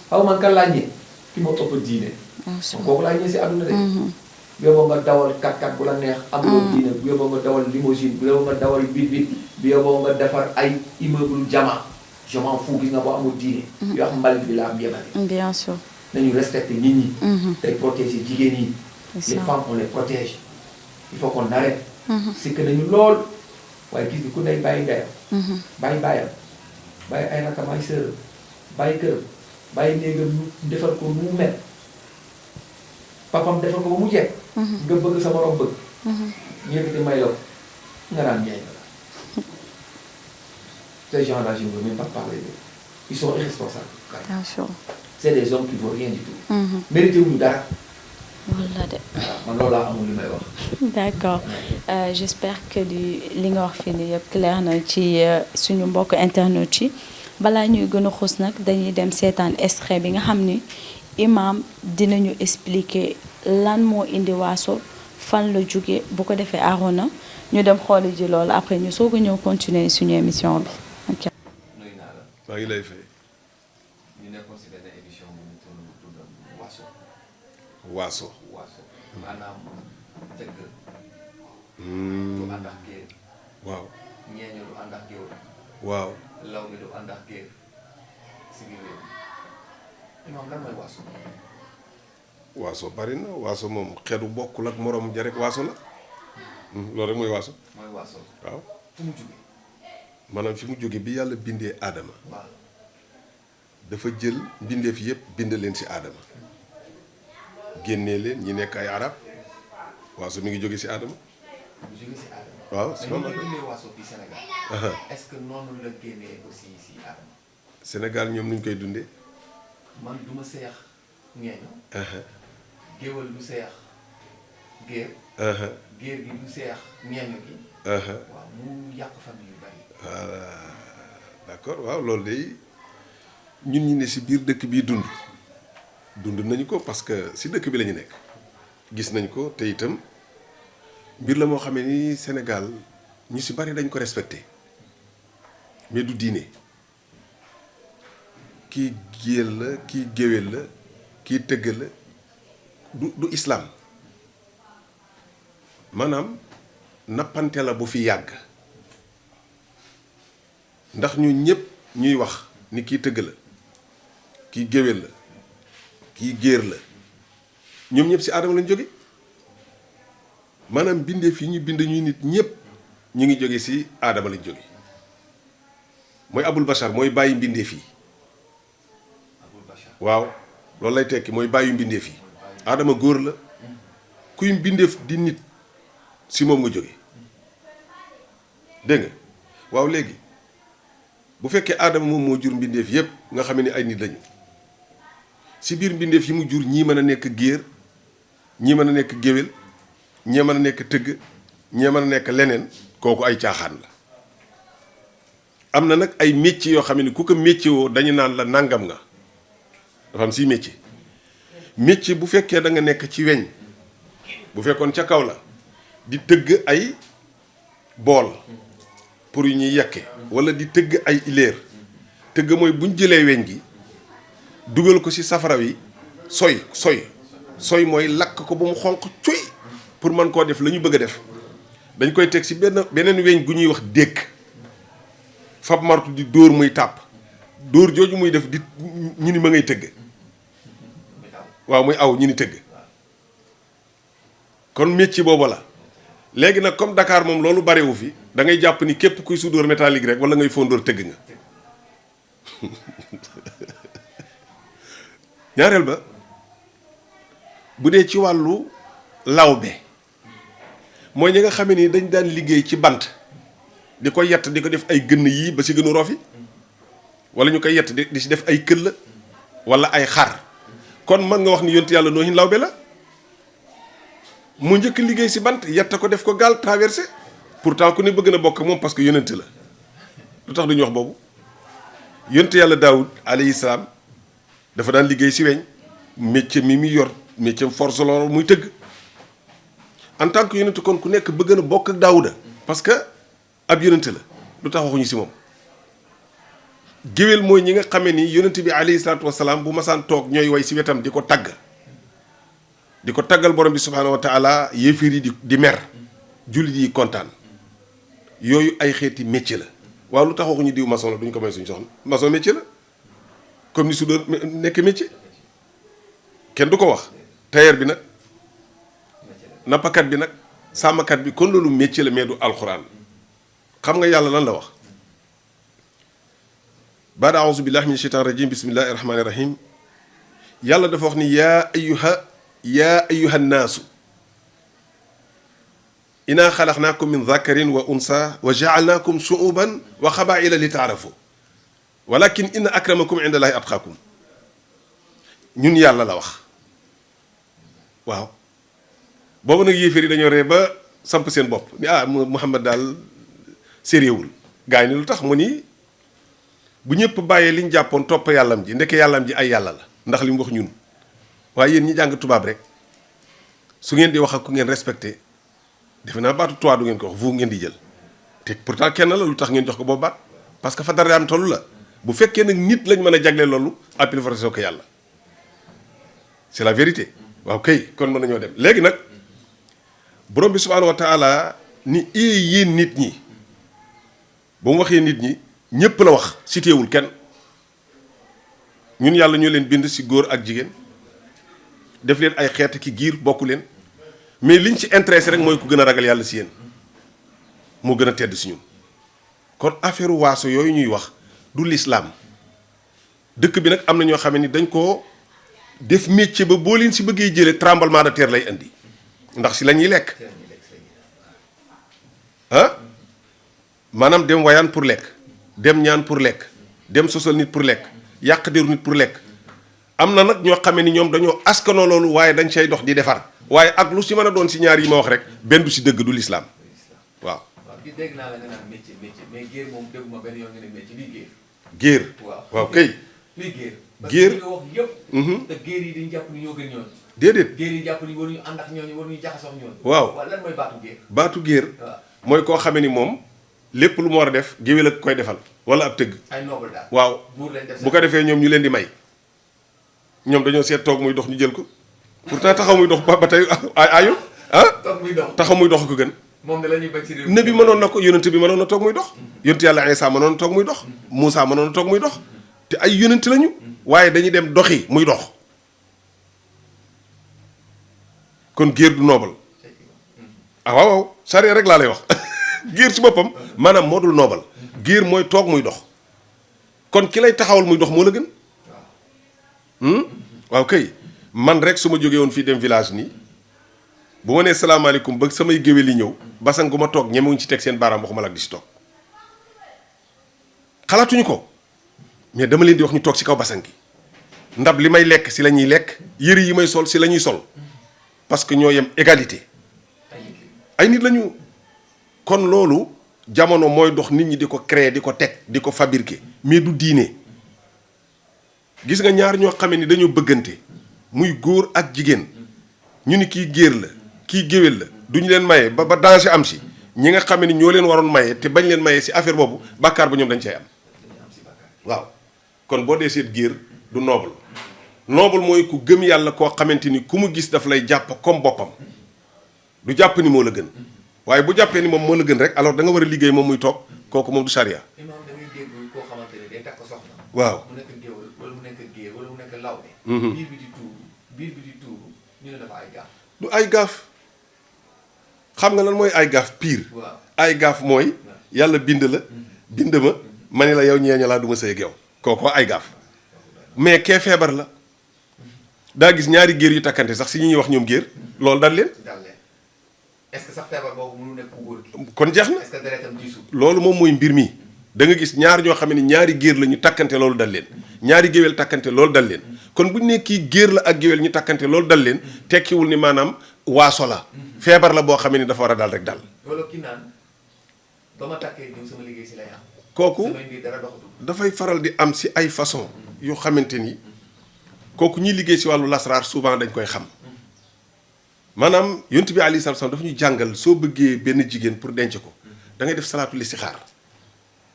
xaw man kan laa ñëwee ki ma ëpp diine. bien kooku laa ñëwee si àdduna de. yóbboo nga dawal 4x4 bu la neex. am loo diine bu yóbboo nga dawal limousine bu yóbboo nga dawal bit bu yóbboo nga defar ay immeuble jama je m'en fous gis nga boo amul diine. yoo xam mbalit bi la am yemale. bien sûr. nañu respecter nit ñi. tey protéger jigéen ñi. c'est les ça. femmes on les protège. il faut qu'on arrête. c'est que nañu lool waaye gis nga ku nekk bàyyi ndeyam. bàyyi baayam bàyyi ay rakam ay sëram bàyyi këram bàyyi néegam ñu defal ko mu mel papam defal ko ba mu jekk. nga bëgg sa morom bëgg. ñu yëkkati may la ko nga naan ñeeñ la. ces gens-là je ne veux même pas parler d'eux. Ils sont irresponsables. bien sûr. c'est des hommes qui ne vaut rien du tout. mérité wuñu dara. walla de. man loolu laa amul li may wax. d'accord j'espère que li nga wax fii nii yëpp clair na ci suñu mbokk internet yi balaa ñuy gën a xuus nag dañuy dem seetaan extrait bi nga xam ni imam dinañu expliquer lan moo indi waaso fan la jóge bu ko defee Arona ñu dem xooli ji loolu après ñu soog a ñëw continuer suñu émission bi. ok. nuyu naa la. maa ngi lay fay. ñu nekkoon si benn émission bu ñu tudd Waaso. waaso. Waaso maanaam tëgg. du ànd ak géer. waaw. ñeeño du ànd ak géwël. waaw. law mi du ànd ak géer si biir réew mi. imam lan mooy waaso. waaso bari na waaso moom xeetu bokkul ak morom ja rek waaso la. loolu rek mooy waaso. mooy waaso. waaw. fu mu jógee. maanaam fi mu jóge bi yàlla bindee aadama waaw. dafa jël mbindeef yépp bind leen ci aadama génnee leen ñi nekk ay arab waaso mi ngi jóge ci aadama bu jógee si aadama. waaw mais ñu ngi dundee waaso fii Sénégal. est-ce que noonu la génnee aussi si aadama. Sénégal ñoom nuñ koy dundee man du ma seex ñeeño. géwal du seex géer. géer gi du seex ñeeño gi. waaw mu yàq famille yu bari. voilà d'accord waaw loolu de ñun ñi ne ci biir dëkk bii dund nañu ko parce que ci dëkk bi la ñu nekk gis nañ ko te itam mbir la moo xamee ni Sénégal ñu ci bari dañ ko respecté mais du diine kii géel la kii géwél la kii tëgg la du islam maanaam nappante la bu fi yàgg ndax ñu ñëpp ñuy wax ni kii tëgg la kii géwél la kii géer la ñoom ñëpp ci aadama lañ jóge maanaam bindeef yi ñu bind ñuy nit ñëpp ñu ngi jóge ci aadama lañ jóge mooy abul bashar mooy bàyyi mbindeef yi waaw loolu lay tekki mooy bàyyi mbindeef yi aadama góor la kuy mbindeef di nit ci moom nga jóge dégg nga waaw léegi bu fekkee aadama moom moo jur mbindeef yépp nga xam ne ay nit lañu ci biir mbindeef yi mu jur ñii mën a nekk géer ñii mën a nekk géwél ñii mën a nekk tëgg ñii mën a nekk leneen kooku ay caaxaan la am na nag ay métier yoo xam ne ku ko métier woo dañu naan la nangam nga dafa am si métier bu fekkee da nga nekk ci weñ bu fekkoon ca kaw la di tëgg ay bool pour yu ñuy yekke wala di tëgg ay ileer tëgg mooy buñ jëlee weñ gi dugal ko ci safara wi soy mooy lakk ko ba mu xonq cuy pour mën koo def la ñu bëgg a def dañ koy teg ci beneen weñ gu ñuy wax dékk fab martu di dóor muy tàpp dóor jooju muy def di ñu ni ma ngay tëgg waaw muy aw ñu ni tëgg kon métier boobu la léegi nag comme Dakar moom loolu barewu fi da ngay jàpp ni képp kuy soudeur métallique rek wala ngay fondeur tëgg nga ñaareel ba bu dee ci wàllu lawbe mooy ñi nga xam ni dañ daan liggéey ci bant di ko yett di ko def ay gënn yii ba ci gënu rofi wala ñu koy yett di ci def ay këll wala ay xar kon mën nga wax ni yonent yàlla Noohin lawbe la mu njëkk liggéey ci bant yett ko def ko gaal traversé pourtant ku ne bëgg na bokk moom parce que yonent la lu tax duñu wax boobu yonent yàlla Daawud alayhi salaam dafa daan liggéey ci weñ métier mi muy yor métier force la muy tëgg en tant que yonent kon ku nekk bëgg na bokk ak Daawuda parce que ab yonent la lu tax waxuñu ci moom géwél mooy ñi nga xamee ni yonent bi alayhi salaatu wasalaam bu masaan toog ñooy way ci wetam di ko tagg di ko taggal borom bi subhaanahu wa taala yéefir yi di mer jullit yi kontaan yooyu ay xeeti métier la waaw lu tax waxuñu diw maçon la duñ ko may suñu soxna maçon métier la comme ni soudeur nekk métier kenn du ko wax tailleur bi nag nappakat bi nag sàmmkat bi kon loolu métier la mais du alxuraan xam nga yàlla lan la wax baada auzu billahi min shaytaan rajim bismillahi rahmaani rahim yàlla dafa wax ni yaa ayuha nnaasu inaa xalaqnaakum min dakarin wa unsa wa jaalnaakum shuuban wa xabaila li taarafu walakin inna akramakum inda allahi atqaakum ñun yàlla la wax waaw boobu nag yéeféer yi dañoo ree ba samp seen bopp ni Muhammad daal séréewul gaa yi ni lu tax mu ni bu ñëpp bàyyee liñ jàppoon topp yàllam ji ndeke yàllam ji ay yàlla la ndax li mu wax ñun waaye yéen ñi jàng tubaab rek su ngeen di wax ak ku ngeen respecté defe naa baatu toi du ngeen ko wax vous ngeen di jël te pourtant kenn la lu tax ngeen jox ko boobu baat parce que fa dara am tollu la bu fekkee nag nit lañ mën a jagleel loolu appel forcé ko yàlla c'est la vérité waaw kay kon mën nañoo dem léegi nag borom bi subhaanahu wa taala ni yéen nit ñi ba mu waxee nit ñi ñépp la wax citéewul kenn ñun yàlla ñoo leen bind ci góor ak jigéen def leen ay xeet ki giir bokku leen mais liñ ci intéressé rek mooy ku gën a ragal yàlla ci yéen moo gën a tedd ci ñun kon affaire waaso yooyu ñuy wax du l'islam dëkk bi nag am na ñoo xam ne dañ koo def métier ba boo leen si bëggee jëlee tremblement de terre lay indi ndax si la ñuy lekk ah maanaam dem wayaan pour lekk dem ñaan pour lekk dem sosal nit pour lekk yàq deru nit pour lekk am na nag ñoo xamee ni ñoom dañoo askanoo loolu waaye dañ say dox di defar waaye ak lu si mën a doon si ñaar yi ma wax rek benn du si dëgg du lislaam waaw. waaw gi dégg naa la nga naan métier mais géer moom dégguma benn yoon nga ne métier lii géer. géer waaw kay. lii géer. géer parce que li nga wax yëpp. te géer yi dañu jàpp ni ñoo gën ñooñu. déedéet géer yi jàpp ni waruñu ànd ak ñooñu waruñu jaxasoo ak ñooñu. waaw lan mooy baatu géer. baatu géer. waaw mooy koo xamee ni moom lépp lu mu war a def géwél ak koy defal wala ab tëgg. ay noble daal. waaw buur leen def bu ko defee ñoom ñu leen di may ñoom dañoo seet toog muy dox ñu jël ko pourtant taxaw muy dox ba tey ayul ah. toog muy dox taxaw muy dox ko gën. moom da la ñuy bañ si réew. nabi mënoon na ko yonent bi mënoon na toog muy dox. yonent yàlla Isaa mënoon na toog muy dox. Moussa mënoon na toog muy dox. te ay yonent lañu. waaye dañuy dem doxi muy dox. kon géer du noobal. ah waaw waaw sariya rek laa lay wax géer ci boppam maanaam moo dul noobal. géer mooy toog muy dox. kon ki lay taxawal muy dox moo la gën. waaw kay man rek su ma jógee woon fii dem village nii bu ma nee salaamaaleykum ba samay géwél yi ñëw basan gu ma toog ñemewuñ ci teg seen baaraam waxuma la ak di si toog xalaatuñu ko mais dama leen di wax ñu toog ci kaw basan gi ndab li may lekk si la ñuy lekk yëri yi may sol si la ñuy sol parce que ñoo yem égalité ay nit lañu kon loolu jamono mooy dox nit ñi di ko créer di ko teg di ko fabriquer mais du diine. gis nga ñaar ñoo xamee ni dañoo bëggante muy góor ak jigéen ñu ni kii géer la kii géwél la duñu leen maye ba danger am si ñi nga xamee ni ñoo leen waroon maye te bañ leen maye si affaire boobu bàkkaar ba ñoom dañ cay am waaw kon boo dee seet géer du noble noble mooy ku gëm yàlla koo xamante ni ku mu gis daf lay jàpp comme boppam du jàpp ni moo la gën waaye bu jàppee ni moom moo la gën rek alors da nga war a liggéey moom muy toog kooku moom du charia. imaam da ngay dégg koo xamante ne day takk soxna. waaw mu nekk géwël wala mu nekk géer wala mu nekk lawbe. biir bi di tuuru ñu ne dafa ay gaaf. du ay gaaf xam nga lan mooy ay gaaf pire. waaw ay gaaf mooy yàlla bind la bind ma ni la yow ñeeña laa du ma sëy ak yow kooko ay gaaf mais kee feebar la daa gis ñaari géer yu takkante sax si ñi ñuy wax ñoom géer loolu dal leen. dal leen est-ce que sax feebar boobu mënu nekk ku góor gi. kon jeex na est-ce que deretam diisul. loolu moom mooy mbir mi da nga gis ñaar ñoo xam ne ñaari géer la ñu takkante loolu dal leen ñaari géwél takkante loolu dal leen kon bu ñu nee kii géer la ak géwél ñu takkante loolu dal leen tekkiwul ni maanaam waaso la feebar la boo xam ne dafa war a dal rek dal. wala ki naan ba ma takkee diw sama liggéey si lay am. kooku samay mbir dara doxatul. dafay faral di am si ay façon yoo xamante ni kooku ñuy liggéey si wàllu lasraar souvent dañ koy xam maanaam yonent bi alayhi salaam dafa ñuy jàngal soo bëggee benn jigéen pour denc ko da ngay def salaatu listixaar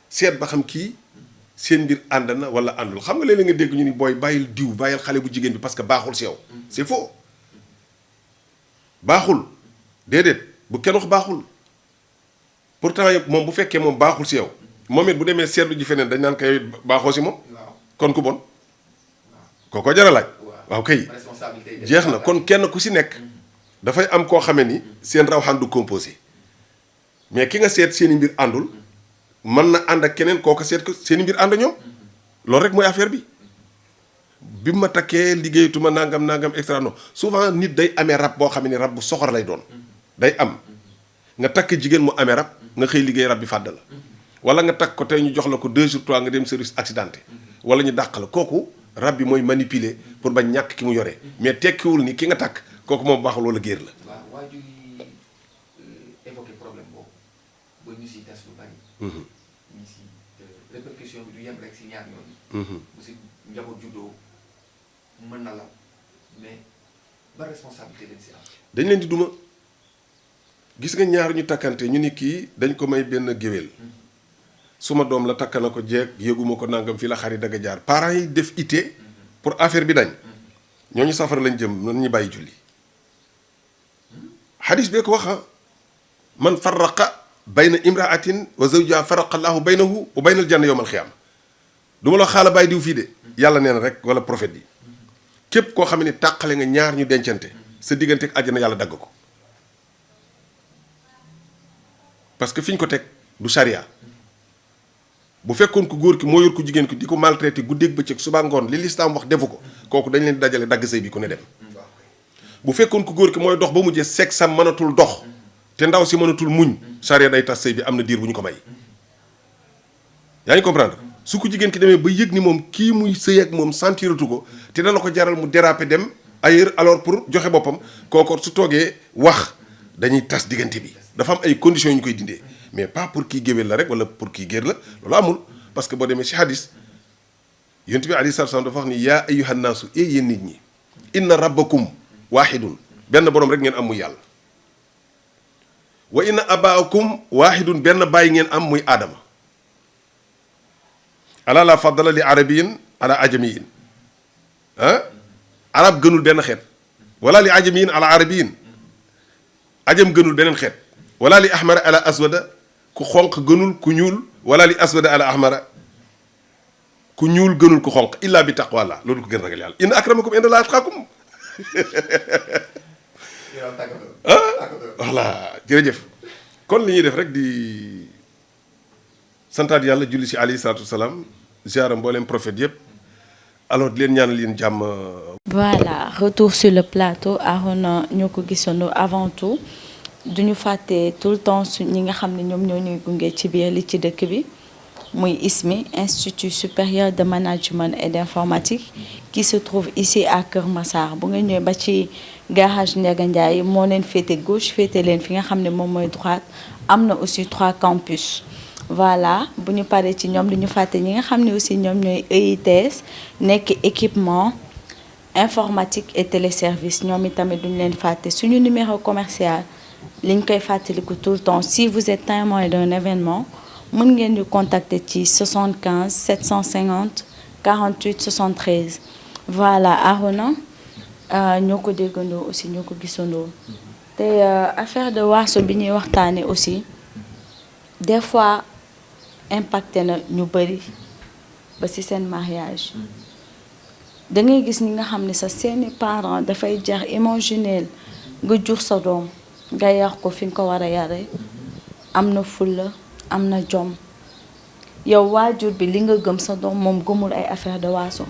seet ba xam kii seen mbir ànd na wala àndul xam nga léeg-léeg nga dégg ñu ni booy bàyyil diw bàyyil xale bu jigéen bi parce que baaxul si yow c'est faux baaxul déedéet bu kenn wax baaxul pourtant moom bu fekkee moom baaxul si yow moom it bu demee seetlu ji feneen dañ naan ko yow it baaxoo si moom kon ku bon kooko jar a laaj waaw kay jeex na kon kenn ku si nekk dafay am koo xamee ni seen rawxaan du composé mais ki nga seet seen i mbir àndul mën na ànd ak keneen kooku seet ko seen i mbir ànd ñoom loolu rek mooy affaire bi ma takkee liggéeyatuma nangam extra non souvent nit day amee rab boo xam ne rab bu soxor lay doon day am nga takk jigéen mu amee rab nga xëy liggéey rab bi fàdd la wala nga takk ko tey ñu jox la ko 2 jours 3 nga dem service accidenté wala ñu dàq la kooku rab bi mooy manipuler pour bañ ñàkk ki mu yore mais tekkiwul ni ki nga takk kooku moom baaxul wala géer la. waaw waa ju évoqué problème boobu ba ñu siy tas lu bari. ñu si répercussion bi du yem rek si ñaar ñooñu. bu si njaboot juddoo mën na law mais ba responsabilité dañ si am. dañ leen di duma gis nga ñaar ñu takkante ñu ni kii dañ ko may benn géwél suma doom la takk na ko jeeg yëguma ko nangam fii la xarit daga jaar parents yi def ité pour affaire bi dañ ñooñu safara lañ jëm nan ñu bàyyi julli xadis bee ko waxa man farraqa bayna imraatin wa zawjiha farraqa allahu baynahu wa bayna al janna yawm al xiyaama du ma la xaala bàyyi diw fii de yàlla nee na rek wala prophète bi képp koo xam ne tàqale nga ñaar ñu dencante sa diggante ak àjjana yàlla dagg ko parce que fi ñu ko teg du charia bu fekkoon ko góor ki moo yor ko jigéen ki di ko maltraité guddeeg bëccëg suba ngoon li lislaam wax defu ko kooku dañ leen di dajale dagg sëy bi ku ne dem bu fekkoon ko góor ki mooy dox ba mujjee sexe sam mënatul dox te ndaw si mënatul muñ charia day tas sëy bi am na diir bu ñu ko may yaa ngi comprendre su ko jigéen ki demee ba yëg ni moom kii muy sëy ak moom sentiratu ko te dana ko jaral mu déraper dem ailleurs alors pour joxe boppam kooku su toogee wax dañuy tas diggante bi dafa am ay conditions yu ñu koy dindee mais pas pour kii géwél la rek wala pour kii géer la loolu amul parce que boo demee ci hadis yonent bi alayhi salaatu salaam dafa wax ni yaa ayyuhan naasu yéen nit ñi inna rabbakum waahidun benn borom rek ngeen am muy yàlla wa inna abaakum waahidun benn bàyyi ngeen am muy aadama ala la faddala li arabiyin ala ajamiyin arab gënul benn xeet wala li ajamiyin ala arabiyin ajam gënul beneen xeet wala li ahmara ala aswada ku xonq gënul ku ñuul wala li aswada ala ahmara ku ñuul gënul ku xonq illa bi taqwallah loolu ko gën ragal yàlla inna akramakum inda llahi atqakum voilà jërëjëf kon li ñuy def rek di santaat yàlla julli si alayhi salaatu wasalaam ziara mbooleem prophète yëpp alors di leen ñaanal leen jàmm. voilà retour sur le plateau Arona ñoo ko gisandoo avant tout duñu fàtte tout le temps su ñi nga xam ne ñoom ñoo ñuy gunge ci biir li ci dëkk bi muy ISMI Institut supérieur de management et d'informatique qui se trouve ici à Kër Massar bu nga ñëwee ba ci garage Ndiaga Ndiaye moo leen féete gauche féete leen fi nga xam ne moom mooy droite am na aussi 3 campus. voilà bu ñu paree ci ñoom li ñu fàtte ñi nga xam ne aussi ñoom ñooy EITS nekk équipement informatique et téléservice ñoom itamit duñu leen fàtte suñu numéro commercial liñ koy fàttaliku tout le temps si vous êtes témoin d'un événement mën ngeen ñu contacter ci 75 750 48 73 voilà Arona ñoo ko déggandoo aussi ñoo ko gisandoo te affaire de waaso bi ñuy waxtaane aussi des fois impacté na ñu bëri ba ci seen mariage da ngay gis ñi nga xam ne sa seeni parents dafay jar imaginer nga jur sa doom nga yar ko fi nga ko war a yare am na fulla am na jom yow waajur bi li nga gëm sa doom moom gëmul ay affaire de waaso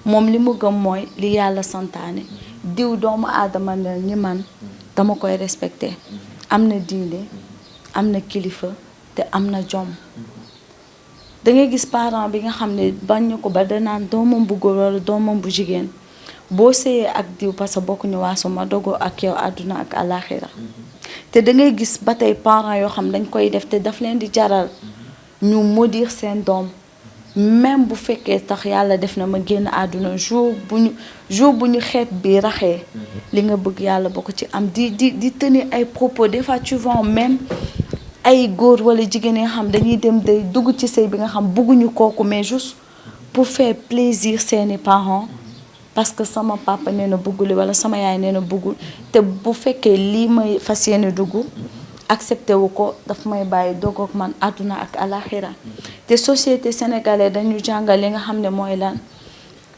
moom li mu gëm mooy li yàlla santaane diw doomu aadama na ni man dama koy respecté am na diine am na kilifa te am na jom da ngay gis parent bi nga xam ne bañ ko ba danaan doomam bu góor wala doomam bu jigéen boo sëyee ak diw parce que bokkuñu waaso ma dogoo ak yow àdduna ak àllaaxira te da ngay gis ba tey parents yoo xam dañ koy def te daf leen di jaral ñu maudire seen doom même bu fekkee tax yàlla def na ma génn àdduna jour bu ñu xeet bi raxee li nga bëgg yàlla boo ko ci am di tenir ay propos des fois tu vois même ay góor wala jigéen yi nga xam dañuy dem day dugg ci sëy bi nga xam bëgguñu kooku mais juste pour faire plaisir seeni parents parce que sama papa nee na bëgguli wala sama yaay nee na bëggul te bu fekkee lii may fas yéene dugg accepté wu ko daf may bàyyi dogoog man àdduna ak alaxira te société sénégalaise dañu jàngal li nga xam ne mooy lan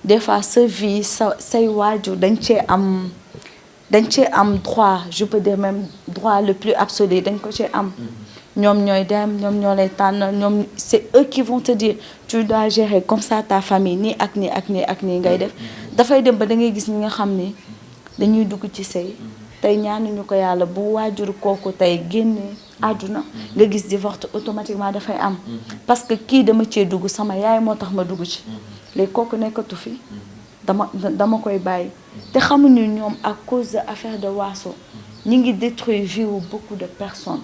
des fois sa vie say waajur dañ cee am droit je peux dire même droit le plus absolu dañ ko cee am ñoom ñooy dem ñoom ñoo lay tànn ñoom c'est eux qui vont te dire tu dois gérer comme ça ta famille nii ak nii ak nii ak nii ngay def dafay dem ba da ngay gis ñi nga xam ni dañuy dugg ci sëy tey ñaanuñu ko yàlla bu waajur kooku tey génne àdduna nga gis divorce automatiquement dafay am parce que kii dama cee dugg sama yaay moo tax ma dugg ci léegi kooku nekkatu fi dama koy bàyyi te xamuñu ñoom à cause de affaire de waaso ñi ngi détruire vie wu beaucoup de personnes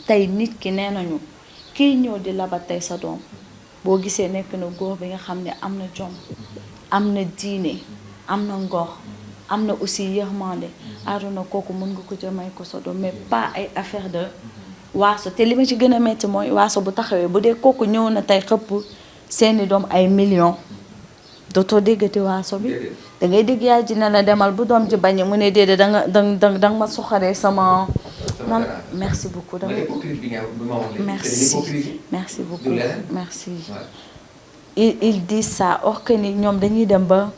tey nit ki nee nañu kii ñëw di labat tey sa doom boo gisee nekk na góor bi nga xam ne am na jom am na diine am na ngor am na aussi yërmande Arona kooku mën nga ko jëmay ko sa doom mais pas ay affaire de waaso te li ma ci gën a metti mooy waaso bu taxawee bu dee kooku ñëw na tey xëpp seeni doom ay millions dootoo déggati waaso bi da ngay dégg yaay ji ne la demal bu doom ji bañ mu ne déedéet danga ma soxaree sama man merci beaucoup merci beaucoup merci il dit ça or que ni ñoom dañuy dem ba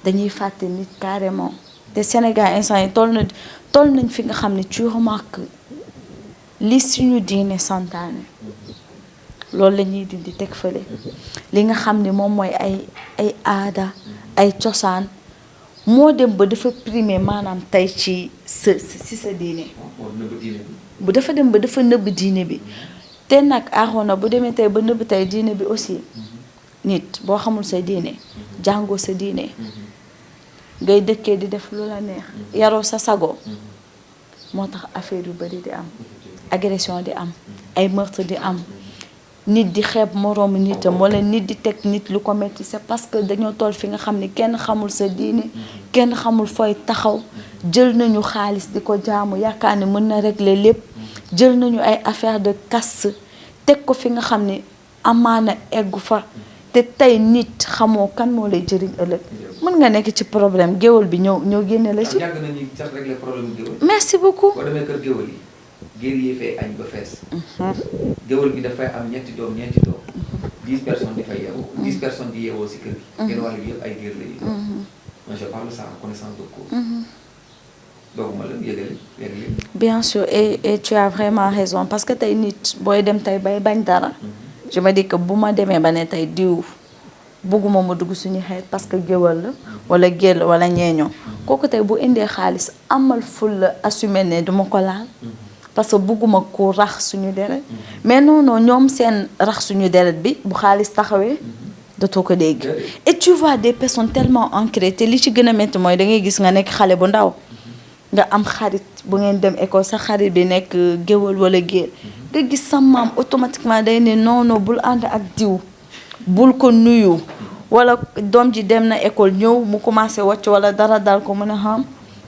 dañuy fàtte nit carrément te Sénégal instant yi toll nañ fi nga xam ne tu remarques li suñu diine santaane loolu la ñuy dindi teg fële li nga xam ne moom mooy ay aada ay cosaan moo dem ba dafa primé maanaam tey ci sa diine bu dafa dem ba dafa nëbb diine bi te nag Arona bu demee tey ba nëbb tey diine bi aussi nit boo xamul sa diine jàngoo sa diine ngay dëkkee di def lu la neex yaroo sa sago moo tax affaire yu bari di am agression di am ay meurtre di am nit di xeeb moroomu nitam wala nit di teg nit lu ko metti c'est parce que dañoo toll fi nga xam ne kenn xamul sa diine kenn xamul fooy taxaw jël nañu xaalis di ko jaamu yaakaar ne mën na régler lépp jël nañu ay affaire de caste teg ko fi nga xam ne amaana eggu fa te tey nit xamoo kan moo lay jëriñ ëllëg mën nga nekk ci problème géwël bi ñëw génne la ci. yàgg nañu sax régler problème géwël. merci beaucoup. boo demee kër géwël yi géer yi fay añ ba fees. géwël bi dafay am ñeenti doom 10 personnes di fay yeewoo. 10 personnes di yeewoo si kër gi. genn wàll bi yëpp ay géer la yi. moi je parle ça en connaissance de cause. dooguma la yëgali. bien sûr et tu as vraiment raison parce que tey nit booy dem tey bay bañ dara. je me dis que bu ma demee ba ne tey diw bugguma mu dugg suñu xeet parce que géwël la wala géel wala ñeeñoo kooku tey bu indee xaalis amal ful la assumé ne duma ko laal parce que bugguma ku rax suñu deret mais non ñoom seen rax suñu deret bi bu xaalis taxawee dootoo ko dégg et tu vois des personnes tellement ancrées te li ci gën a métti mooy da ngay gis nga nekk xale bu ndaw nga am xarit bu ngeen dem école sa xarit bi nekk géwël wala géel nga gis sa maam automatiquement day ne non bul ànd ak diw bul ko nuyu wala doom ji dem na école ñëw mu commencé wàcc wala dara dal ko mën a xam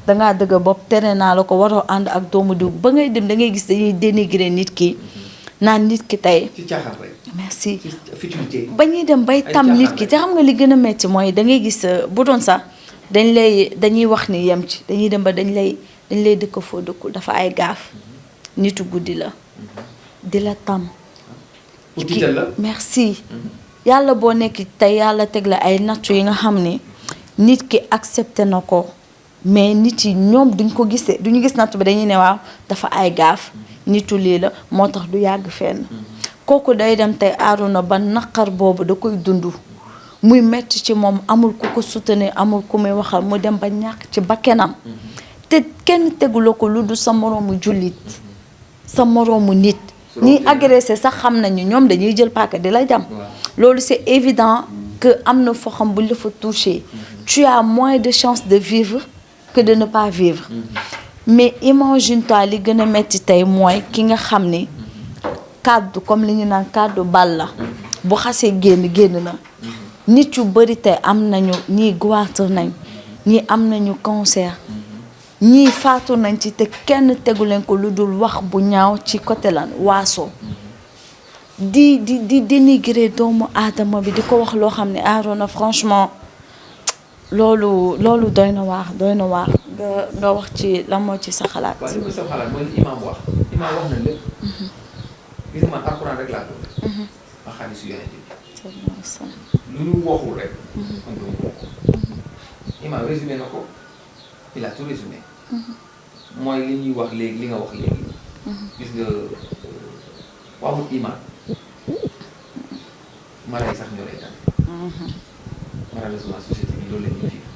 dangaa dëgg bopp tere naa la ko waroo ànd ak doomu diw ba ngay dem da ngay gis dañuy dénigrer nit ki naan nit ki tey ci caaxaan rek. merci futilité. ba ñuy dem bay tam nit ki te xam nga li gën a metti mooy da ngay gis bu doon sax dañuy wax ni yem ci dañuy dem ba dañ lay dëkk foo dëkkul dafa ay gaaf nitu guddi la di la tam merci yàlla boo nekk tey yàlla teg la ay nattu yi nga xam ne nit ki accepté na ko mais nit yi ñoom duñ ko gisee duñu gis nattu bi dañuy ne waaw dafa ay gaaf nitu lii la moo tax du yàgg fenn kooku day dem tey Arona ba naqar boobu da koy dund muy metti ci moom amul ku ko soutenir amul ku muy waxal mu dem ba ñàkk ci bakkenam te kenn teguloo ko lu du sa moroomu jullit sa moroomu nit ñi agressé sax xam nañu ñoom dañuy jël paaka di la jam loolu c'est évident que am na foo xam buñ la fa touché tu as moins de chances de vivre que de ne pas vivre mais imagine-toi li gën a metti tey mooy ki nga xam ni kàddu comme li ñu naan kàddu bal la bu xasee génn na nit yu bari tey am nañu ñii goitre nañ ñii am nañu cancer ñii faatu nañ ci te kenn tegu leen ko lu dul wax bu ñaaw ci côté lan waaso di dénigrer doomu aadama bi di ko wax loo xam ne Arona franchement loolu doy na waar nga wax ci lan moo ci sa xalaat. waaw li ma sa xalaat mooy li imaam wax na lépp. gis nga man alxuraan rek laa doon. ak xadiisu Yonent bi. lu ñu waxul rek. man doo ko. imaam résumé na ko il a tout résumé. mooy li ñuy wax léegi li nga wax léegi. gis nga waxul imaam mala yi sax ñoo lay tànn. malheureusement société bi loolu la ñuy vivre.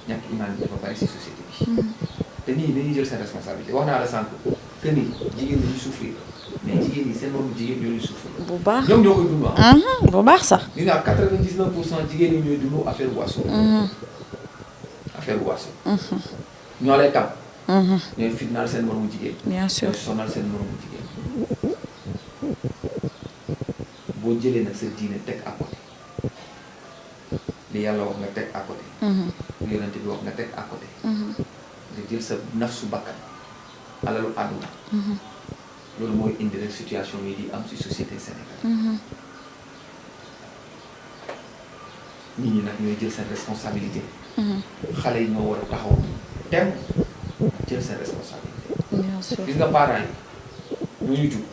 ñàkk imaam bi dafa bari si société bi. te nii dañuy jël seen responsabilité wax naa la sànq que ni jigéen dañuy souffrir mais jigéen ñi seen moom jigéen ñoo ñuy souffrir. bu baax ñoom ñoo koy dund bu baax sax. ñu ne 99% jigéen ñi ñooy dund affaire waaso. affaire waaso. ñoo lay tam. ñooy fitnaal seen moromu jigéen. bien sûr ñooy sonal seen moromu jigéen. boo jëlee nag sa diine teg à côté li yàlla wax nga teg à côté. li yonent bi wax nga teg à côté. nga jël sa nafsu bakkan alalu àdduna. loolu mooy indi rek situation yi di am ci société Sénégal. nit ñi nag ñooy jël seen responsabilité. xale yi ñoo war a taxaw tem jël seen responsabilité. bien sûr gis nga parents yi ñoo ñu jug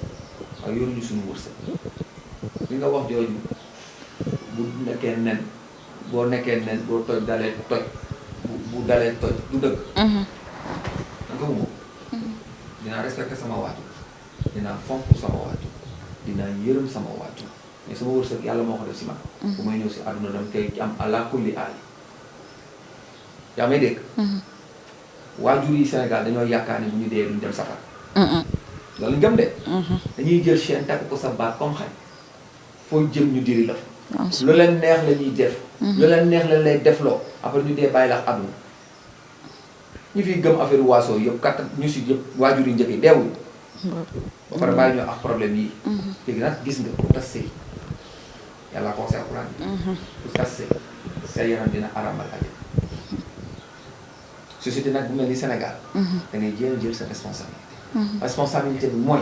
ak yoruñu suñu wërsëg. li nga wax jooju bu nekkee nen boo nekkee nen boo toj dalee toj bu dalee toj du dëgg. da nga wóor. dinaa respecté sama waajur dinaa fonk sama waajur dinaa yërëm sama waajur mais sama wërsëg yàlla moo ko def si man. bu may ñëw si àdduna dama koy am ala kulli aali. yaa may dégg. waajur yi Sénégal dañoo yaakaar ne bu ñu dee duñ dem safar. loolu ngëm de. dañuy jël chaîne takk ko sa baat comme xay foo jëm ñu diri la fa. lu leen neex la ñuy def. lu leen neex la lay defloo après ñu dee bàyyi la ak àdduna. ñu fiy gëm affaire waaso yëpp kat ñu si yëpp waajur yi njëkk yi deewuñu. ba pare bàyyi ñoo ak problème yi. léegi nag gis nga ku tas sëy yàlla ko wax Alxuraan ku tas sëy sa yaram dina aramal ak société nag bu mel ni Sénégal. da ngay jël sa responsabilité. responsabilité bi mooy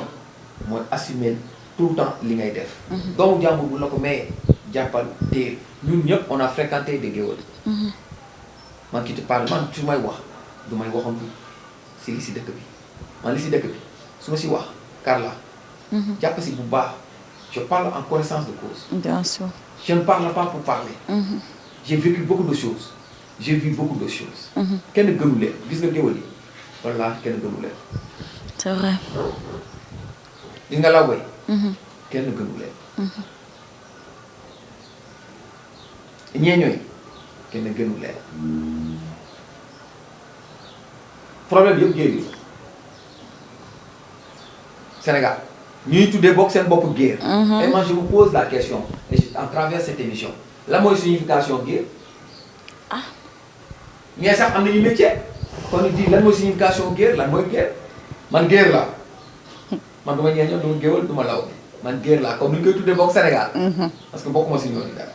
assumer tout le temps li ngay def. doomu jàmbur bu la ko mayee jàppal téye ñun ñëpp on a fréquenté des géwël. man ki te parle man su may wax du may waxantu si li si dëkk bi man li si dëkk bi su ma si wax Carla. jàpp si bu baax je parle en connaissance de cause. Bien sûr. Je ne parle pas pour parler. J'ai vécu beaucoup de choses. J'ai vu beaucoup de choses. Kenn gënu leen gis nga géwël yi walla kenn gënu leen. C'est vrai. gis nga lawbe kenn gënu leen. ñeeñooy kenn gënu leen. problème yëpp géer yi Sénégal ñuy tuddee bokk seen bopp géer. Et moi je vous pose la question en travers cette émission la mooy signification géer. mais sax am nañu métier kon di lan mooy signification géer lan mooy géer man géer laa man du ma ñeeñoo du ma géwël du ma law man géer laa comme ni ñu koy tuddee bokk Sénégal. parce que bokkuma si ñooñu dara.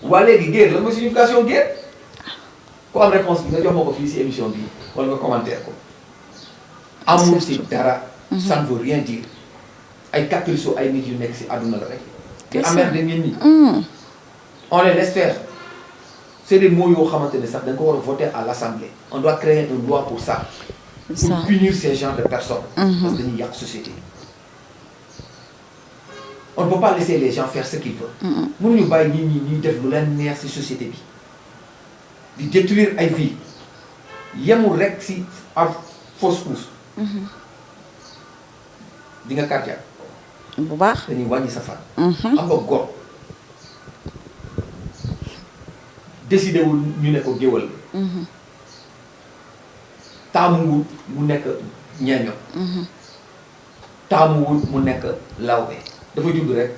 waa léegi géer lan mooy signification géer ku am réponse bi nga jox ma ko fii si émission bi wala nga commentaire ko. amul si dara. ça ne veut rien dire ay caprice ay nit yu nekk si àdduna la rek. te emmerdé nit ñi. on les laisse faire. c'est des mots yoo xamante ne sax dañ ko war a voter à l'Assemblée. On doit créer une loi pour ça. Pour punir ces genres de personnes. Parce que dañuy yàq société. On ne peut pas laisser les gens faire ce qu'ils veulent. mënuñu bàyyi nit ñi ñuy def lu leen neex ci société bi. di détruire ay vies. yemul rek ci ab fausse couche. di nga cardiaque. bu baax dañuy wàññi sa fan. xam nga góor. décidé wul ñu ne ko géwël. taamuwul mu nekk ñeeño. taamuwul mu nekk lawbe. dafa judd rek.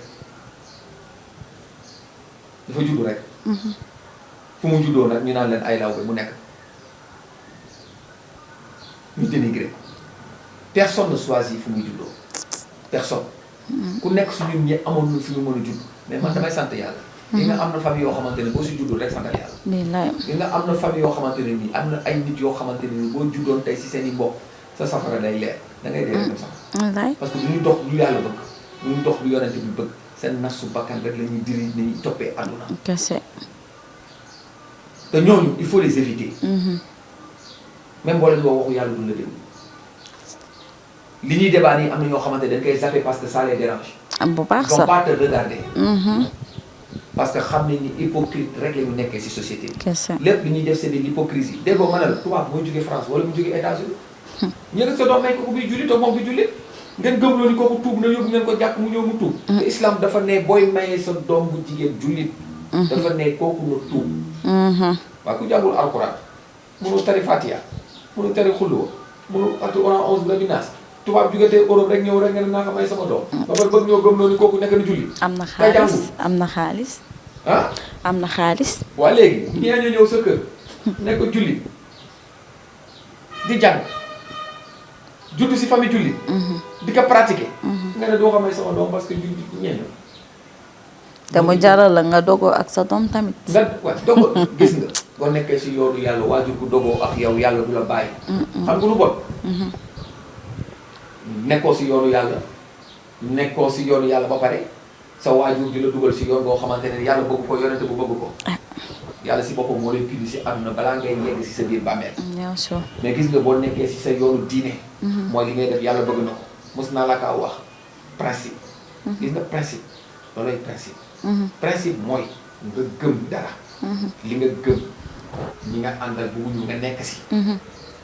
fu mu juddoo nag ñu naan leen ay lawbe mu nekk. ñu dénigré ko. personne ne choisit fu muy juddoo. personne. ku nekk su ñun ñi amoon na fu ñu mën a judd mais man damay sant yàlla. li nga am na famille yoo xamante ne boo si juddul rek santal yàlla. li nga am na famille yoo xamante ne nii am na ay nit yoo xamante ne nii boo juddoon tey si seen i mbokk sa safara day leer da ngay dee dem safara. parce que du ñu dox lu yàlla bëgg du ñu dox lu yonente bi bëgg seen nafsu bakkan rek la ñuy diri ni ñuy toppee àdduna. kese. te ñooñu il faut les éviter. même boo leen woo waxu yàlla duñ la déglu. li ñuy débat nii am na ñoo xamante dañ koy zapper parce que ça les dérange. bu baax sax sax ils vont pas te regarder. parce que xam nañ ni hypocrite rek la ñu nekkee ci société bi. kese. lépp li ñuy def c'est de l'hypocrisie déggoo ma ne la tubaab mooy jógee France wala mu jógee États-Unis ñu ne sa doom may ko ku muy julli te moom bi julli ngeen gëmloo ni kooku tuub na yóbbu ngeen ko jàkk mu ñëw mu tuub. te islam dafa ne booy mayee sa doom bu jigéen jullit. dafa ne kooku na tuub. waaye ku jàngul alxuraan mënu tari Fatiha mënu tari xulluwa mënu atu oran 11 la binaas tubaab jugatee Europe rek ñëw rek nga ne naa ko may sama doom. ba pare bëgg ñoo gëmloo ni kooku nekk na julli. am na xaalis am na xaalis. ah. am na xaalis. waa léegi ñee ñëw sa kër nekk julli di jàng juddu si famille julli. di ko pratiquer. nga ne doo ko may sama doom parce que julli ñeeño. te mu jaral la nga dogoo ak sa doom tamit. nga waaw dogo gis nga boo nekkee si yoonu yàlla waajur bu dogoo ak yow yàlla du la bàyyi. xam nga lu bon. nekkoo si yoonu yàlla ba pare sa waajur di la dugal si yoon boo xamante ne yàlla bëgg ko yonente bu bëgg ko. yàlla si boppam moo lay pindi si àdduna balaa ngay yegg si sa biir bàmmeel. bien sûr. mais gis nga boo nekkee si sa yoonu diine. mooy li ngay def yàlla bëgg na ko mos naa la kaa wax principe. gis nga principe loolay principe. principe mooy nga gëm dara. li nga gëm ñi nga àndal bëgguñu nga nekk si.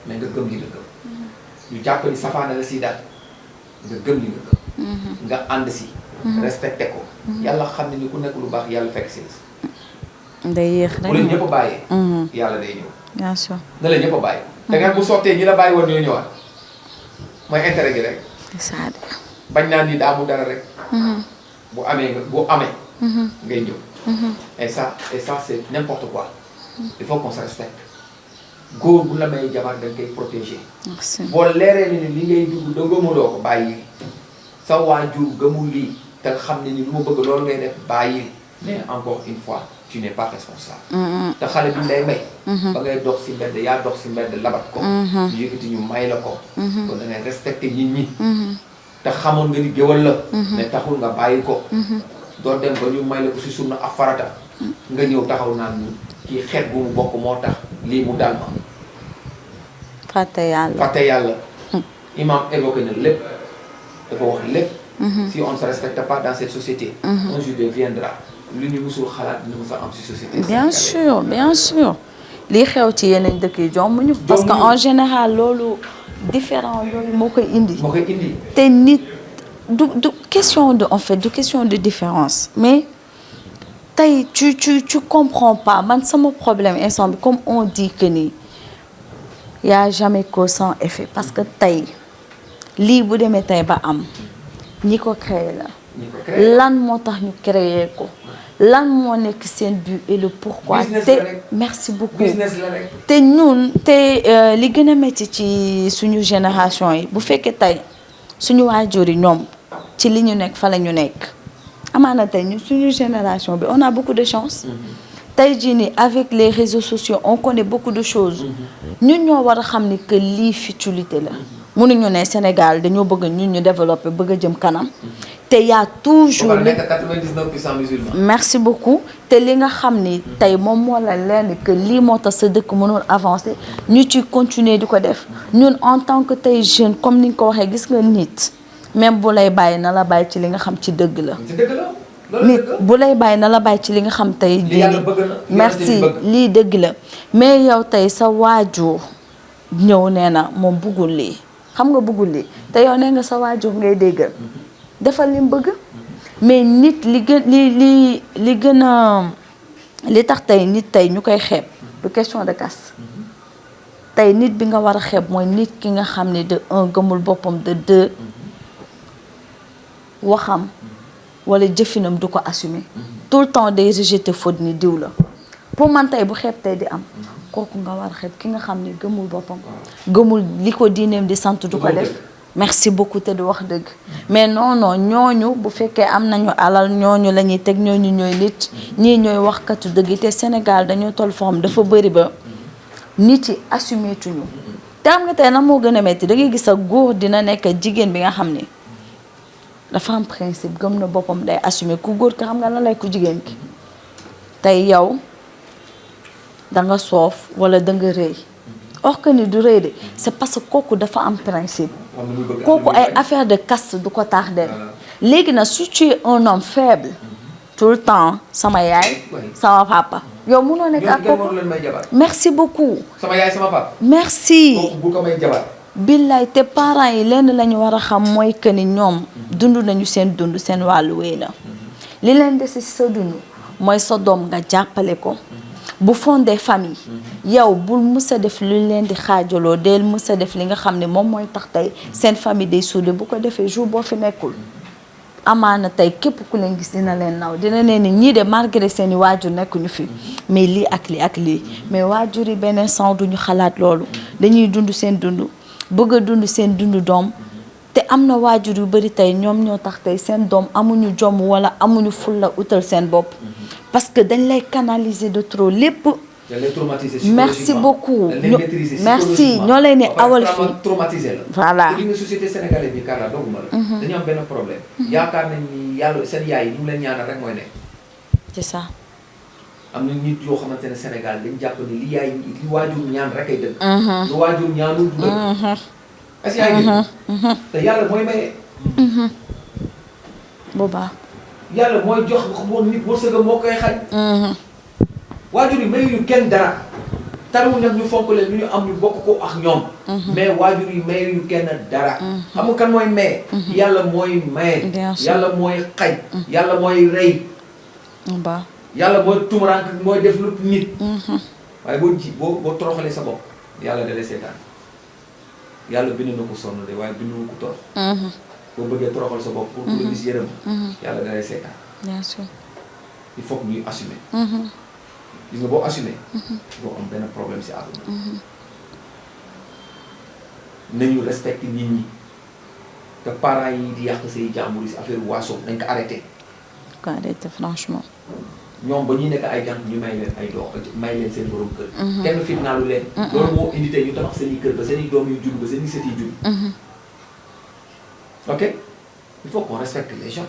mais nga gëm li nga gëm. ñu jàpp ni safaana la si daal nga gëm li nga gëm. nga ànd si. respecté ko. yàlla xam ne ni ku nekk lu baax yàlla fekk si la. day yéex rek bu leen ñëpp a bàyyee. yàlla day ñëw. bien sûr. na leen ñëpp a bàyyi. da nga bu sottee ñi la bàyyi woon ñoo ñëwaat mooy intérêt gi rek. bañ naan ni daa amul dara rek. bu amee ngay ñëw. et ça c'est n'importe quoi. il faut qu'on se respecte. góor bu la may jabar da nga koy protéger. boo leeree ni li ngay dugg da gëmuloo ko bàyyi. sa waajur gëmul lii te xam ne ni lu ma bëgg loolu ngay def bàyyi. mais encore une fois tu n'es pas responsable. te xale bi lay may. ba ngay dox si mbedd yaa dox si mbedd labat ko. ñu yëkkati ñu may la ko. kon da ngay respecter nit ñi. te xamoon nga ni géwal la. mais taxul nga bàyyi ko. doo dem ba ñu may la ko si sunna ak farata. nga ñëw taxaw naan ni kii xeet bu mu bokk moo tax lii mu dal ma. fàtte yàlla. imam évoqué na lépp dafa wax lépp. si on ne se respecte pas dans cette société. un jour viendra lu ñu musul xalaat dina mës a am si société. bien sûr lii xew ci yeneen dëkk yi jommuñu. parce que en général loolu différent loolu moo koy indi. te nit du question de en fait du question de différence mais. tey tu comprends pas man sama problème instant bi comme on dit que ni y a jamais cause sans effet parce que tey lii bu demee tey ba am ñi ko créé la lan moo tax ñu créé ko lan moo nekk seen but et le pourquoi te merci beaucoup te ñun te li gën a métti ci suñu génération yi bu fekkee tey suñu waajur yi ñoom ci li ñu nekk fa la ñu nekk amaana tey ñu suñu génération bi on a beaucoup de chance tey jii nii avec les réseaux sociaux on connaît beaucoup de choses ñun ñoo war a xam ni que lii futilité la mënuñu ne Sénégal dañoo bëgg ñun ñu développer bëgg a jëm kanam te y a toujours 99% musulmans. merci beaucoup te li nga xam ni tey moom moo la leer ni que lii moo tax sa dëkk mënul avancer ñu ci continuer di ko def ñun en tant que tey jeune comme ni nga ko waxee gis nga nit même bu lay bàyyi na la bàyyi ci li nga xam ci dëgg la. nit bu lay bàyyi na la bàyyi ci li nga xam tey. merci lii dëgg la mais yow tey sa waajur ñëw nee na moom bëggul lii xam nga bëggul lii te yow nee nga sa waajur ngay déggal defal li mu bëgg mais nit li gën a li tax tey nit tey ñu koy xeeb du question de caste tey nit bi nga war a xeeb mooy nit ki nga xam ne de un gëmul boppam de deux. waxam wala jëfinam du ko assumer tout le temps day rejeter faute ni diw la pour man tey bu xeeb tey di am kooku nga war a xeeb ki nga xam ne gëmul boppam gëmul li ko diineem di sant du ko def merci beaucoup te du wax dëgg mais non ñooñu bu fekkee am nañu alal ñooñu la ñuy teg ñooñu ñooy nit ñii ñooy waxkatu dëgg te Sénégal dañoo toll foo xam dafa bëri ba nit yi assumer tuñu te am nga tey na moo gën a metti da ngay gis sa góor dina nekk jigéen bi nga xam ni dafa am principe gëm na boppam day assumer ku góor ki xam nga lan lay ku jigéen ki tey yow danga soof wala danga rëy or que ni du rëy de c'est parce que kooku dafa am principe kooku ay affaire de caste du ko tax dem léegi nag si tu es un homme faible tout le temps sama yaay sama papa yow mënoo nekk ak kooku merci beaucoup sama yaay sama papa merci bu ko may jabar billaay te parents yi lenn la ñu war a xam mooy que ni ñoom dund nañu seen dund seen wàllu wéy na li leen desi sa dund mooy sa doom nga jàppale ko bu fondé famille yow bul mës a def lu leen di xaajaloo del mës a def li nga xam ne moom mooy tax tey seen famille day suude bu ko defee jour boo fi nekkul amaana tey képp ku leen gis dina leen naw dina leen ni ñii de malgré seeni waajur nekkuñu fi mais lii ak lii mais waajur yi beneen sens duñu xalaat loolu dañuy dund seen dund bëgg a dund seen dundu doom te am na waajur yu bari tey ñoom ñoo tax tey seen doom amuñu jom wala amuñu fulla utal seen bopp parce que dañ lay canaliser de trop lépp. merci beaucoup merci ñoo lay ne awal fii voilà. li nga société sénégalaise bi Carla dooguma la. dañu am benn problème. yaakaar nañ ni yàlla seen yaay yi ñu leen ñaanal rek mooy nekk. c'est ça. am na nit yoo xamante ne Sénégal dañ jàpp ni li yaay li waajur ñaan rek ay dëgg. lu waajur ñaanul du dëgg. est-ce que yaa ngi te yàlla mooy maye. boobaa. yàlla mooy jox moo nit wërsëgam moo koy xañ. waajur yi mayuñu kenn dara taruwul nag ñu fonk leen lu ñu am ñu bokk ko ak ñoom. mais waajur yi maye ñu kenn dara. xam nga kan mooy maye. yàlla mooy maye. yàlla mooy xañ. yàlla mooy rey. yàlla mooy tumuraank mooy def lu nit. waaye boo toroxalee sa bopp yàlla da lay seetaan yàlla bind na ko sonn de waaye bindu ko torox. boo bëggee toroxal sa bopp pour la gis yërëm. yàlla da lay seetaan. bien sûr. il faut que ñuy assumer. gis nga boo assumer. boo am benn problème si àdduna. nañu respecté nit ñi te parents yi di yàq say jàmbur yi si affaire waaso nañ ko arrêté. ko arrêté franchement. ñoom ba ñuy nekk ay jànk ñu may leen ay doom may leen seen borom kër. kenn fitnaalu leen. loolu moo indi tey ñu tabax seen i kër ba seen i doom yu judd ba seen i sët yi judd. ok il faut qu'on respecte les gens.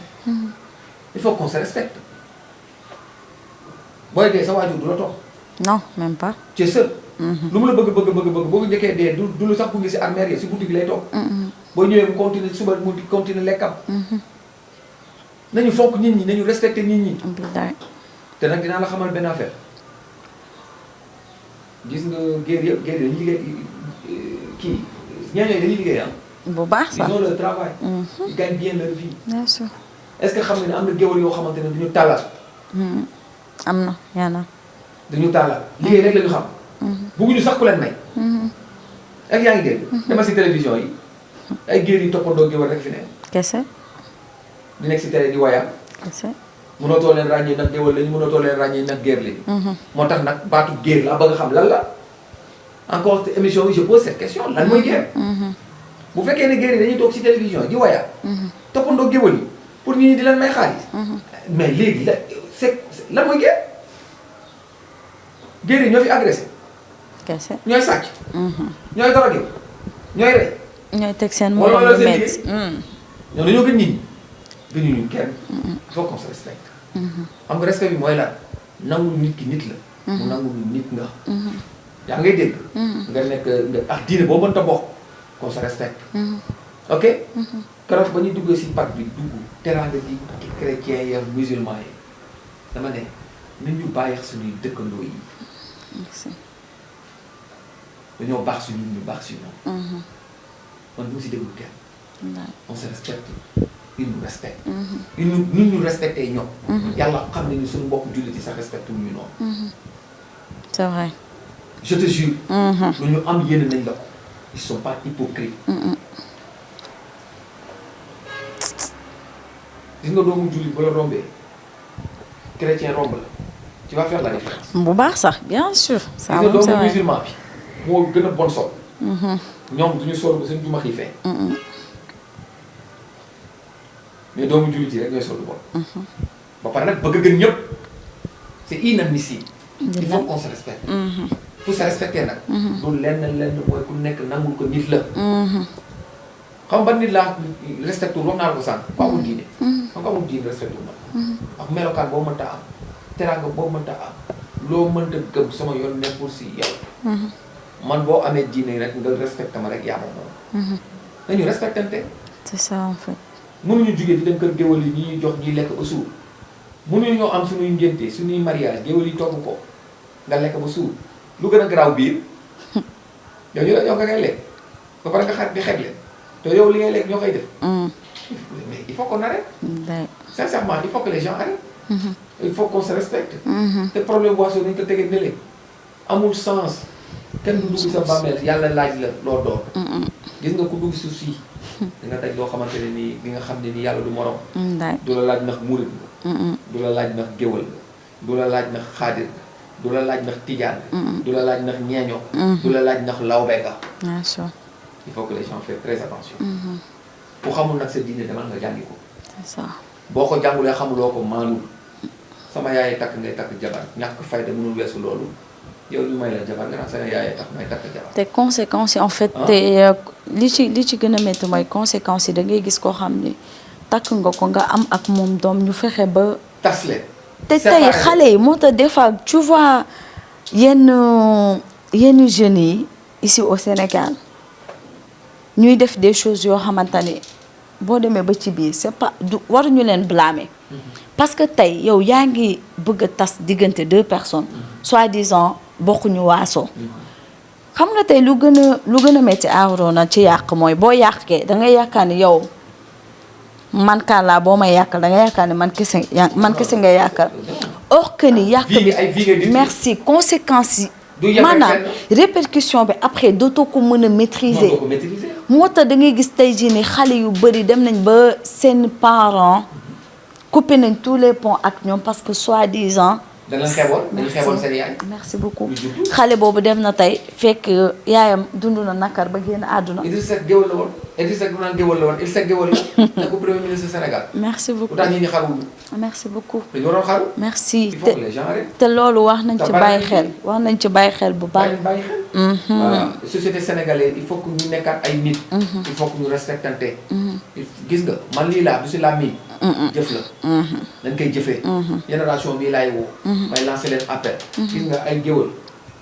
il faut qu'on se respecte. booy dee sa waajur du la toog. non même pas. tu es seul. lu mu la bëgg boo ko njëkkee dee du lu sax bu ngi si armère yi si guddi gi lay toog. boo ñëwee mu continuer suba mu continuer lekkam. nañu fonk nit ñi nañu respecté nit ñi. te nag dinaa la xamal benn affaire gis nga géer dañuy liggéey kii ñooñu dañuy liggéey am. bu baax sax ils ont leur travail. ils gagnent bien leur vie. bien sûr. est-ce que xam nga ne am na géwél yoo xamante ne duñu tàllal. am na yaa na. duñu tàllal liggéey rek la ñu xam. bëgguñu sax ku leen may. ak yaa ngi dégg. dama si télévision yi ay géer yi toppandoo géwél rek fi ne. kese. di nekk si télé di wayam. kese. mënatoo leen ràññee nag géwél lañu mënatoo leen ràññee nag géer lañu. moo tax nag baatu géer laa bëgg a xam lan la. encore te émission bi je pose cette question lan mooy géer. bu fekkee ne géer yi dañuy toog si télévision di wayam. toppandoo géwél yi pour nit ñi di leen may xaalis. mais léegi la c'est lan mooy géer. géer yi ñoo fi agressé. kese. ñooy sàcc. ñooy drogué ñooy rey. ñooy teg seen morom lu métti. ñoom dañoo gën nit ñi. gënuñu kenn. il faut qu'on se respecte. xam nga respect bi mooy lan nangul nit ki nit la. mu nangul nit nga. yaa ngay dégg. nga nekk nga ak diine boo mënta bokk qu'on se respecte. ok. keroog ba ñu duggee si pàcc bi dugg teraanga di chrétien yi ak musulman yi dama ne nit ñu bàyyi suñuy dëkkandoo yi. dañoo baax si ñun ñu baax si ñoom. man mu si déglu kenn. on se respecte. il nous respecte. nit ñu respecté ñoom. yàlla xam ne ni suñu mbokk jullit yi sax respecté wu ñu noonu. c'est vrai. je te jure. lu ñu am yéene nañ la ko. ils sont pas hypocrites. gis nga doomu jullit ba la rombee chrétien romb la tu vas faire la différence. bu baax sax bien sûr. ça gis nga moom c'est doomu vrai. musulman bi moo gën a bon sol. ñoom du ñu sol ba seen jumax yi feeñ. mais doomu jullit yi rek ñooy sol lu bon. ba pare nag bëgg a gën ñëpp c'est inadmissible. il faut qu'on se respecte. pour se respecter nag. du lenn mooy ku nekk nangul ko nit la. xam ban nit laa respecté wax naa la ko sànq ba amul diine. xam nga amul diine respecté wu ma. ak melokaan boo mënta am teraanga boo mënta am loo mënta gëm sama yoon nekkul si yow. man boo amee diine rek nga respecté ma rek yaa ma moom. nañu respectante. c'est ça en fait. mënuñu jugee di dem kër géwël yi ñuy jox ñuy lekk ba suur mënuñu ñoo am suñuy ngénte suñuy mariage géwël yi togg ko nga lekk ba suur lu gën a garaaw biir yow ñu la jox nga ngay lekk ba pare nga xaar di xeble te yow li ngay lekk ñoo koy def. mais il faut qu'on arrête. sincèrement il faut que les gens arrêtent. il faut qu'on se respecte. te problème boisson dañ ko tegee ne leen amul sens kenn du dugg sa bàmmeel yàlla laaj la loo doon. gis nga ku dugg suuf si. di nga daj loo xamante ne nii di nga xam ne ni yàlla du morom. du la laaj ndax murit nga. du la laaj ndax géwël nga. du la laaj ndax xaadir nga. du la laaj ndax tijaan nga. du la laaj ndax ñeeño. du la laaj ndax lawbe nga. bien sûr. il faut que les gens fassent très attention. ku xamul nag sa diine demal nga jàngi ko. c'est ça. boo ko jàngulee xamuloo ko maanul sama yaay takk ngay takk jabar ñàkk fayda mënul weesu loolu yow ñu may la jabar nga naan sama yaay takk may takk jabar. te conséquences yi en fait. te li ci gën a métti mooy conséquences yi da ngay gis koo xam ni takk nga ko nga am ak moom doom ñu fexe ba. tas leen. te tey xale yi moo tax des fois tu vois yenn jeunes yi ici au Sénégal ñuy def des choses yoo xamante ne boo demee ba ci biir c'est pas du waruñu leen blâmer. parce que tey yow yaa ngi bëgg a tas diggante deux personnes. soi-disant bokkuñu waaso xam nga tey lu gën a metti Arona ci yàq mooy boo yàqee da ngay yaakaar ni yow man Karla boo may yàqal da nga yaakaar ni man kese nga yàqal or que ni yàq bi merci conséquences yi maanaam répercussion bi après dootoo ko mën a maîtriser moo tax da ngay gis tey jii ni xale yu bëri dem nañ ba seen parents coupé nañ tous les ponts ak ñoom parce que soi-disant dañu xeeboon seen yaay. merci beaucoup xale boobu dem na tey fekk yaayam dund na nakar ba génn àdduna. Idrissa Seck géwël la woon Idrissa Seck du naan géwël la woon Idrissa Seck géwël la. nekk premier ministre Sénégal. merci beaucoup lu tax ñi xarul. merci beaucoup. dañu waroon xaru. merci il faut que les gens arrêtent. te loolu wax nañ ci bàyyi xel wax nañ ci bàyyi xel bu baax. bàyyi xel. voilà société sénégalaise il faut que ñu nekkaat ay nit. il faut que ñu respectante. gis nga man lii laa du si laa mii. jëf la. dañ koy jëfee. génération bii laay woo. may lancer leen appel. gis nga ay géwël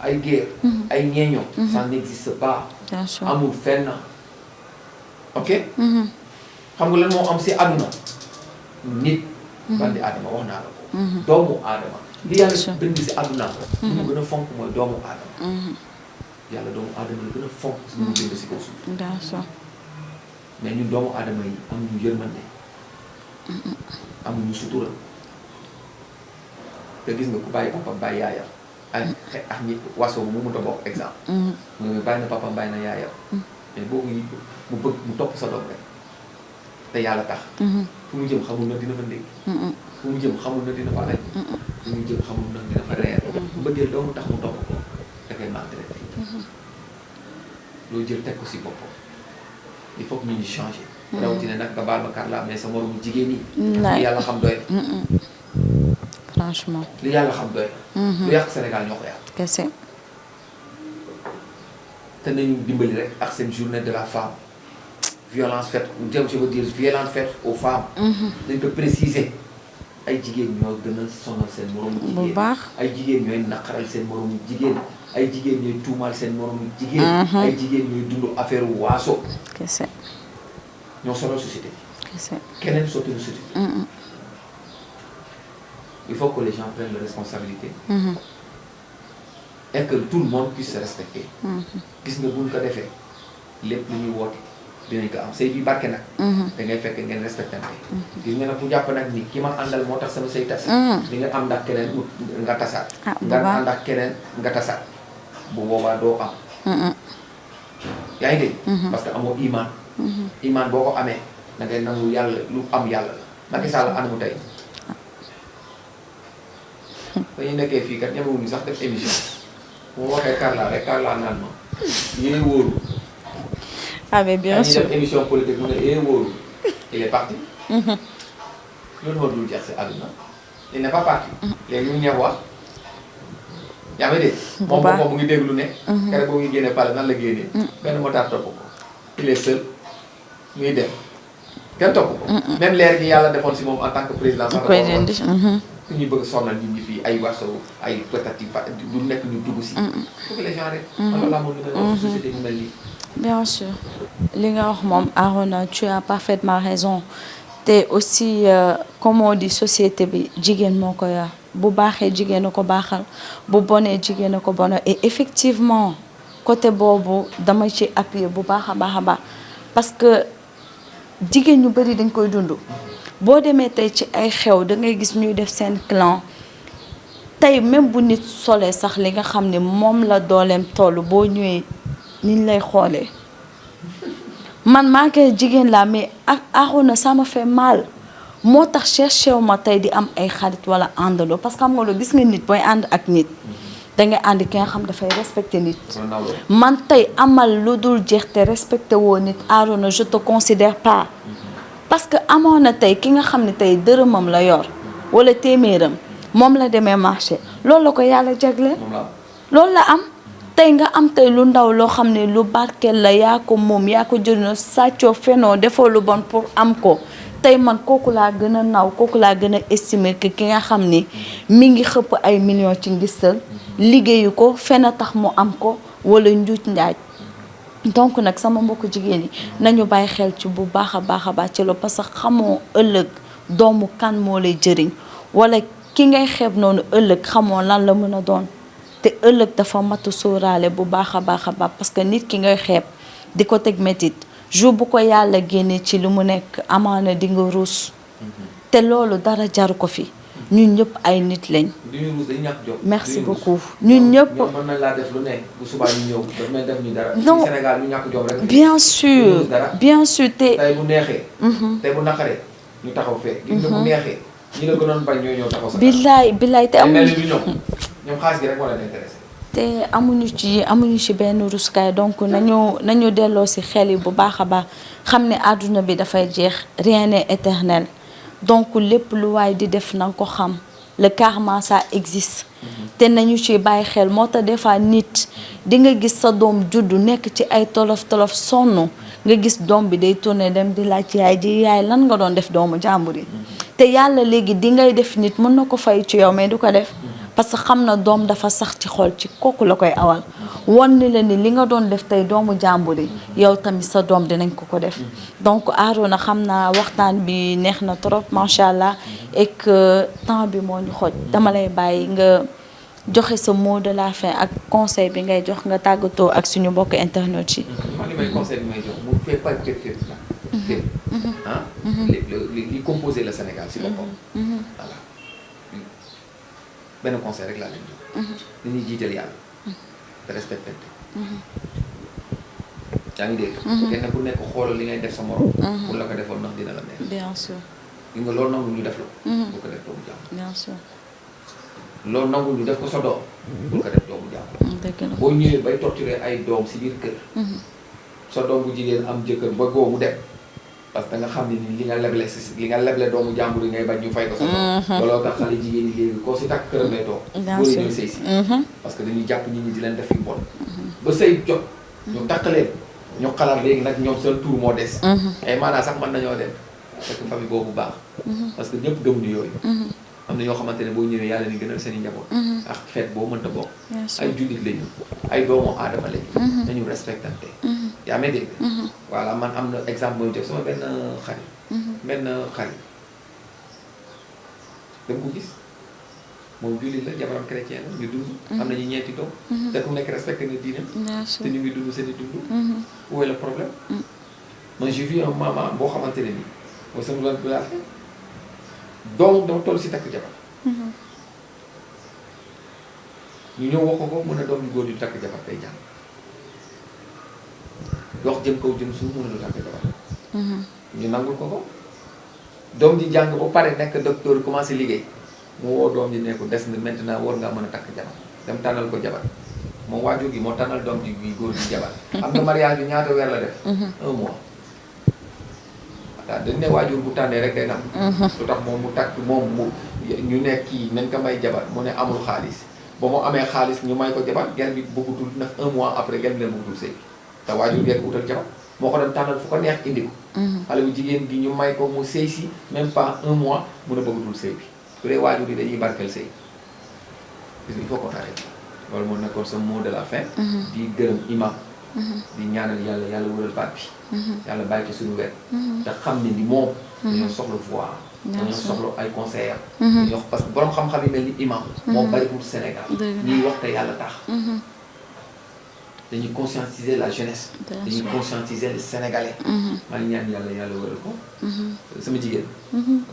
ay géer ay ñeeño ça n'existe pas. amul fenn. ok. xam nga lan moo am si àdduna nit. bandi aadama wax naa la ko. doomu aadama. li yàlla bind si àdduna ko. li mu gën a fonk mooy doomu aadama. yàlla doomu aadama la gën a fonk si mu bind si kaw suuf. mais ñun doomu aadama yi amuñu yërmande. amuñu sutura. te gis nga ku bàyyi papa bàyyi yaayam. ak ñi waso mu mënut a bokk exemple. mu bàyyi na papa bàyyi na yaayam. mais boobu mu bëgg mu topp sa doom rek. te yàlla tax. fu mu jëm xamul na dina fa ndékki. fu mu jëm xamul na dina fa añ. fu mu jëm xamul na dina fa reer. mbëggeel doomu tax mu topp ko da koy maltraité. loo jël teg ko si boppam. il faut que ñu changer. rawatina nag nga baal ma Karla mais sa moromu jigéen ñi. li yàlla xam doy na. franchement. li yàlla xam doy na. lu yàq Sénégal ñoo ko yàq. kese. te nañu dimbali rek ak seen journée de la femme. violence faite je veux dire violence faite aux femmes. dañ ko préciser. ay jigéen ñoo gën a sonal seen moromu jigéen. bu baax ay jigéen ñooy naqaral seen moromu jigéen. ay jigéen ñooy tuumaal seen moromu jigéen. ay jigéen ñooy dund affaire waaso. kese. ñoo sonal société. kese. keneen sotti na société. il faut que les gens prennent leurs responsabilités. et que tout le monde puisse se respecter. gis nga buñ ko defee lépp lu ñuy woote dinañ ko am sëy bi barke nag. da ngay fekk ngeen respectante. gis nga nag bu jàpp nag ni ki ma àndal moo tax sama sëy tas. di nga am ndax keneen nga tasaat. nga ànd ak keneen nga tasaat. bu boobaa doo am. yaa ngi dégg. parce que amoo iman. iman boo ko amee da ngay nangu yàlla lu am yàlla la. Macky Sall ànd mu tey. dañuy nekkee fii kat ñemewuñu sax def émission. bu ma waxee Karla rek Karla naan ma. yéen wóoru. ah mais bien sûr dañuy def émission politique mu ne yéen wóoru. il est parti. loolu moo dul jeex si àdduna. il n'est pas parti. léegi ñu ñeex wax. yaa ngi dégg. moom mu ngi dégg lu ne. keroog boo ngi génnee pale nan la génnee. benn motard topp ko. il est seul. muy dem. kenn topp ko. même leer gi yàlla defoon si moom en tant que président. su ñuy bëgg sonal nit ñi fii ay waso ay peut-être du nekk ñu dugg si. il faut que les gens rek. alors là moom li nga wax société bu mel nii. bien sûr li nga wax moom Arona tu as parfaitement raison te aussi comme on dit société bi jigéen moo ko yor bu baaxee jigéen a ko baaxal bu bonee jigéen a ko bonal et effectivement côté boobu dama ci appuyer bu baax a baax parce que jigéen ñu bari dañ koy dund. boo demee tey ci ay xew da ngay gis ñuy def seen clan tey même bu nit solee sax li nga xam ne moom la dooleem toll boo ñëwee niñ lay xoolee man maa ngi jigéen laa mais ak Arona ça me fait mal moo tax cherché wu ma tey di am ay xarit wala àndandoo parce que xam nga loolu gis nga nit booy ànd ak nit dangay ànd ki nga xam dafay respecté nit. man tey amal lu dul jeex te respecté woo nit Arona je te considère pas. parce que amoon na tey ki nga xam ne tey dërëmam la yor wala téeméeram moom la demee marché loolu la ko yàlla jagleel. loolu la am tey nga am tey lu ndaw loo xam ne lu barkeel la yaa ko moom yaa ko jëriñoo sàccoo fenoo defoo lu bon pour am ko tey man kooku laa gën a naw kooku laa gën a estimer que ki nga xam ni mi ngi xëpp ay millions ci ngistal liggéeyu ko fen a tax mu am ko wala njuuj njaaj. donc nag sama mbokku jigéen yi nañu bàyyi xel ci bu baax a baax ci loolu parce que xamoo ëllëg doomu kan moo lay jëriñ wala ki ngay xeeb noonu ëllëg xamoo lan la mën a doon te ëllëg dafa matu sóoraale bu baax a baax parce que nit ki ngay xeeb di ko teg métit jour bu ko yàlla génne ci lu mu nekk amaana di nga ruus te loolu dara jaru ko fi ñun ñëpp ay nit lañ. merci beaucoup ñun ñëpp. mën nañ laa def lu nekk bu subaa ñu ñëw dafa mel def ñu dara. non Sénégal ñu ñàkk jom rek. bien sûr bien sûr te. tey bu neexee. tey bu naqaree ñu taxaw fee. gis nga bu neexee ñi la gënoon bañ ñoo ñëw taxaw sa. billaay te amuñu ñoom xaalis gi rek moo leen intéressé. te amuñu ci benn ruskaay donc nañu delloo ci xel yi bu baax a baax xam ne àdduna bi dafay jeex rien n'est éternel. donc lépp lu waay di def na nga ko xam le karma ça existe te nañu ci bàyyi xel moo tax des fois nit di nga gis sa doom juddu nekk ci ay tolof sonn nga gis doom bi day tourné dem di laaj yaay ji yaay lan nga doon def doomu jàmbur yi te yàlla léegi di ngay def nit mën na ko fay ci yow mais du ko def parce que xam na doom dafa sax ci xol ci kooku la koy awal won ni la ni li nga doon def tey doomu jàmbur yi yow tamit sa doom dinañ ko def donc Arona xam naa waxtaan bi neex na trop macha allah et que temps bi moo ñu xoj dama lay bàyyi nga joxe sa mot de la fin ak conseil bi ngay jox nga tàggatoo ak suñu mbokk internet yi. man li may conseil bi may jox mu fait pas fépp ah li composé le Sénégal si boppam voilà benn conseil rek laa leen jox dañuy jiital yàlla te respecté yaa ngi dégg kenn ku nekk xoolal li ngay def sa morom pour la ko defoon ndax dina la neex bien sûr li nga loolu nangu ñu def la bu ko def doomu jàmm bien sûr loolu nangu ñu def ko sa doom bu ko def doomu jàmm boo ñëwee bay torturer ay doom si biir kër sa doom bu jigéen am jëkkër ba góo mu dem parce que nga xam ne ni li nga leble doomu jàmbur yi ngay bañ ñu fay ko sa doom looloo tax xale jigéen ñi léegi koo si takk këram lay toog boo ñëw sëy si parce que dañuy jàpp nit ñi di leen def fi bon ba sëy jot ñu takk leen ñu xalaat léegi nag ñoom seen tour moo des ay maanaam sax mën nañoo dem fekk famille boobu baax parce que ñëpp gëmuñu yooyu am na ñoo xamante ne boo ñëwee yàlla ni gënal seen i njaboot ak feet boo mënta bokk ay jullit lañu ay doomu aadama lañu nañu respectante yaa may dégg voilà man am na exemple mooy def sama benn xarit dama ko gis moom jullit la jabaram chrétien la ñu dund am nañu ñeenti doom te ku nekk respecté na diine te ñu ngi dund seen i dund où est le problème man j'ai vu un maman boo xamante ne nii mooy sama doon bi laa doom dama toll si takk jabar ñu ñëw wax ko mën a doom ñu góor ñu takk jabar day jàng wax jëm kaw jëm suuf mën a du takk jabar ñu nangul ko doom ji jàng ba pare nekk docteur commencé liggéey mu woo doom ji ne ko des na maintenant war ngaa mën a takk jabar dem tànnal ko jabar moom waajur gi moo tànnal doom ji bi góor gi jabar xam nga mariage bi ñaata weer la def 1 mois waaw dañ ne waajur bu tànnee rek day nam lu tax moom mu takk moom mu ñu nekk kii nañ ko may jabar mu ne amul xaalis ba mu amee xaalis ñu may ko jabar gel bi bëggutul nag 1 mois après gel bi leen bëggutul sëy te waajur gel ko utal jabar moo ko doon tànnal fu ko neex indi ko xale bu jigéen gi ñu may ko mu sëy si même pas 1 mois mun a bëggutul sëy bi su dee waajur yi dañuy barkeel sëy il faut qu'on arrête loolu moo nekkoon sa mot de la fin di gërëm imam di ñaanal yàlla wëral baat bi yàlla bàyyi ko suñu wet te xam ne ni moom dañoo soxla voix dañoo soxla ay conseillers dañoo parce que borom xam-xam yi mel ni imam moom bariwul Sénégal ñuy wax te yàlla tax dañuy conscientiser la jeunesse dañuy conscientiser les Sénégalais maa ngi ñaan yàlla wëral ko sama jigéen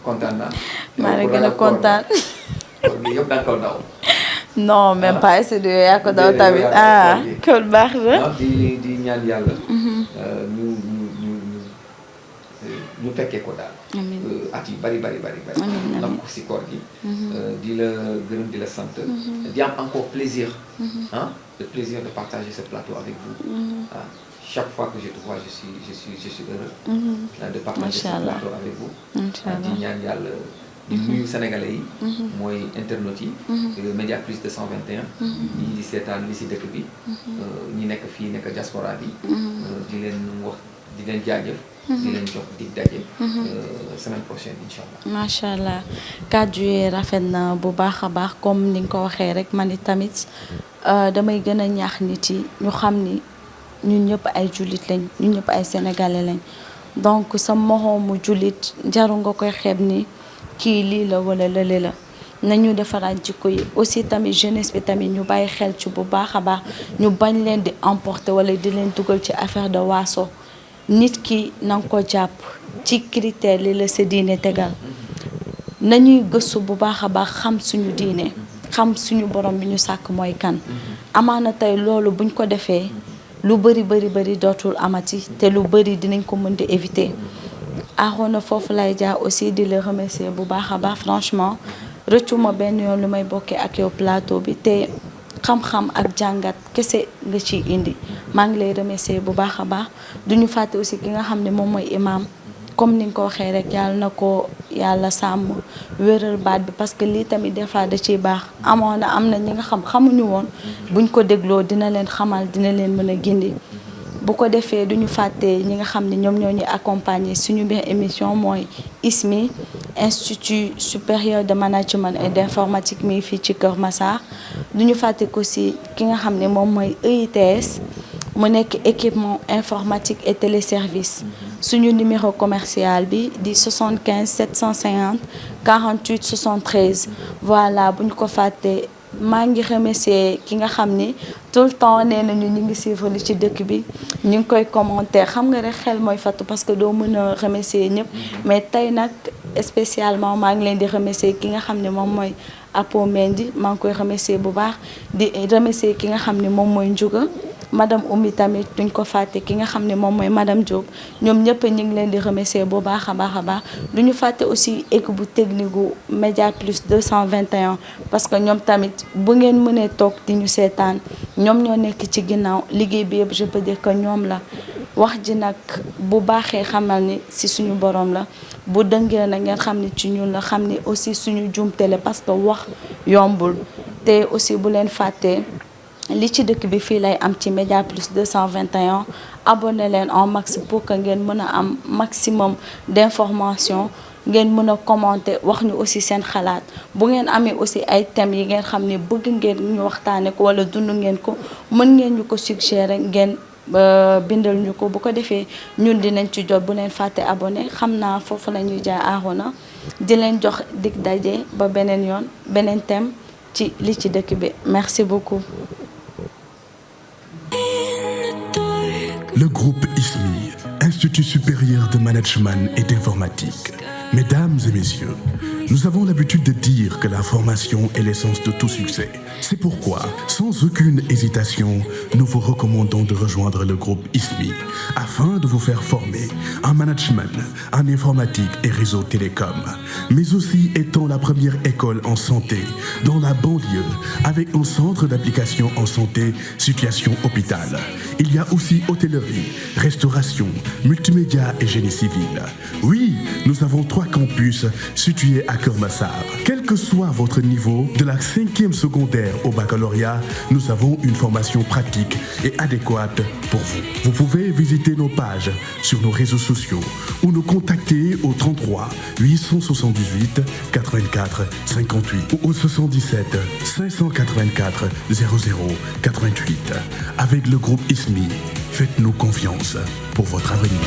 kontaan naa maa ngi gën a kontaan kon bi yëpp danga ko daw non même pas studio yaa ko daw tamit kon baax na di ñaan yàlla ñu fekkee ko daal at yi bari ndax ko si koor gi di la gërëm di la sant di am encore plaisir le plaisir de partager ce plateau avec vous chaque fois que je te vois je suis heureux de partager ce plateau avec vous di ñaan yàlla di nuyu sénégalais yi mooy internautes yi Média Plus 221 ñi di seetaan li si dëkk bi ñi nekk fii nekk diaspora bi di leen wax di leen jaajëf di leen jox dig daje semaine prochaine incha allah macha allah kàddu yi rafet na bu baax a baax comme ni nga ko waxee rek man i tamit damay gën a ñaax nit yi ñu xam ni ñun ñëpp ay jullit lañ ñun ñëpp ay sénégalais lañ donc sa moroomu jullit jaru nga koy xeeb ni kii lii la wala lële la nañu defaraat jikko yi aussi tamit jeunesse bi tamit ñu bàyyi xel ci bu baax a baax ñu bañ leen di emporter wala di leen dugal ci affaire de waaso nit ki na nga ko jàpp ci critère li la sa diine tegal nañuy gëstu bu baax a baax xam suñu diine xam suñu borom bi ñu sàkk mooy kan amaana tey loolu buñ ko defee lu bëri dootul amati te lu bëri dinañ ko mën di éviter Arona foofu lay jaar aussi di la remercier bu baax a baax franchement rëccuma benn yoon lu may bokkee ak yow plateau bi te xam-xam ak jàngat kese nga ciy indi maa ngi lay remercier bu baax a baax duñu fàtte aussi ki nga xam ne moom mooy imam comme ni nga ko waxee rek yàlla na ko yàlla sàmm wéral baat bi parce que lii tamit des fois da ciy baax amoon na am na ñi nga xamuñu woon buñ ko dégloo dina leen xamal dina leen mën a gindi bu ko defee duñu fàtte ñi nga xam ne ñoom ñoo ñu accompagner suñu biir émission mooy ISMI Institut supérieur de management et d'informatique mi fii ci Kër Massar duñu fàtte ko si ki nga xam ne moom mooy EITS mu nekk équipement informatique et téléservice suñu numéro commercial bi di 75 750 48 73 voilà bu ñu ko fàtte maa ngi remercier ki nga xam ni tout le temps nee nañu ñu ngi suivre li ci dëkk bi ñu ngi koy commenter xam nga rek xel mooy fattu parce que doo mën a remercier ñëpp mais tey nag spécialement maa ngi leen di remercier ki nga xam ne moom mooy Apo Mendy maa ngi koy remercier bu baax di remercier ki nga xam ne moom mooy Ndiouga madame Oumy tamit duñ ko fàtte ki nga xam ne moom mooy madame Diop ñoom ñëpp ñu ngi leen di remercier bu baax a baax duñu fàtte aussi équipe bu technique gu Média Plus 221 parce que ñoom tamit bu ngeen mënee toog di ñu seetaan ñoom ñoo nekk ci ginnaaw liggéey bi yëpp je peux dire que ñoom la wax ji nag bu baaxee xamal ni si suñu borom la bu dëngee nag ngeen xam ni ci ñun la xam ni aussi suñu jumte la parce que wax yombul te aussi bu leen fàttee li ci dëkk bi fii lay am ci Média Plus 221 abonné leen en max pour que ngeen mën a am maximum d'information ngeen mën a commenter wax ñu aussi seen xalaat bu ngeen amee aussi ay thèmes yi ngeen xam ne bëgg ngeen ñu waxtaane ko wala dund ngeen ko mën ngeen ñu ko suggérer ngeen bindal ñu ko bu ko defee ñun dinañ ci jot bu leen fàtte abonné xam naa foofu la ñuy jaay Arona di leen jox dig daje ba beneen yoon beneen thème ci li ci dëkk bi merci beaucoup. Le groupe ISMI, Institut supérieur de management et d'informatique. Mesdames et messieurs, nous avons l'habitude de dire que la formation est l'essence de tout succès. C'est pourquoi, sans aucune hésitation, nous vous recommandons de rejoindre le groupe ISMI afin de vous faire former en management, en informatique et réseau télécom, mais aussi étant la première école en santé dans la banlieue avec un centre d'application en santé, situation hôpital. Il y a aussi hôtellerie, restauration, multimédia et génie civil. Oui, nous avons 3 campus situés à Kër Massar. Quel que soit votre niveau, de la 5e secondaire au baccalauréat, nous avons une formation pratique et adéquate pour vous. Vous pouvez visiter nos pages sur nos réseaux sociaux ou nous contacter au 33 878 84 58 ou au 77 584 00 88. Avec le groupe ISMI, faites-nous confiance pour votre avenir.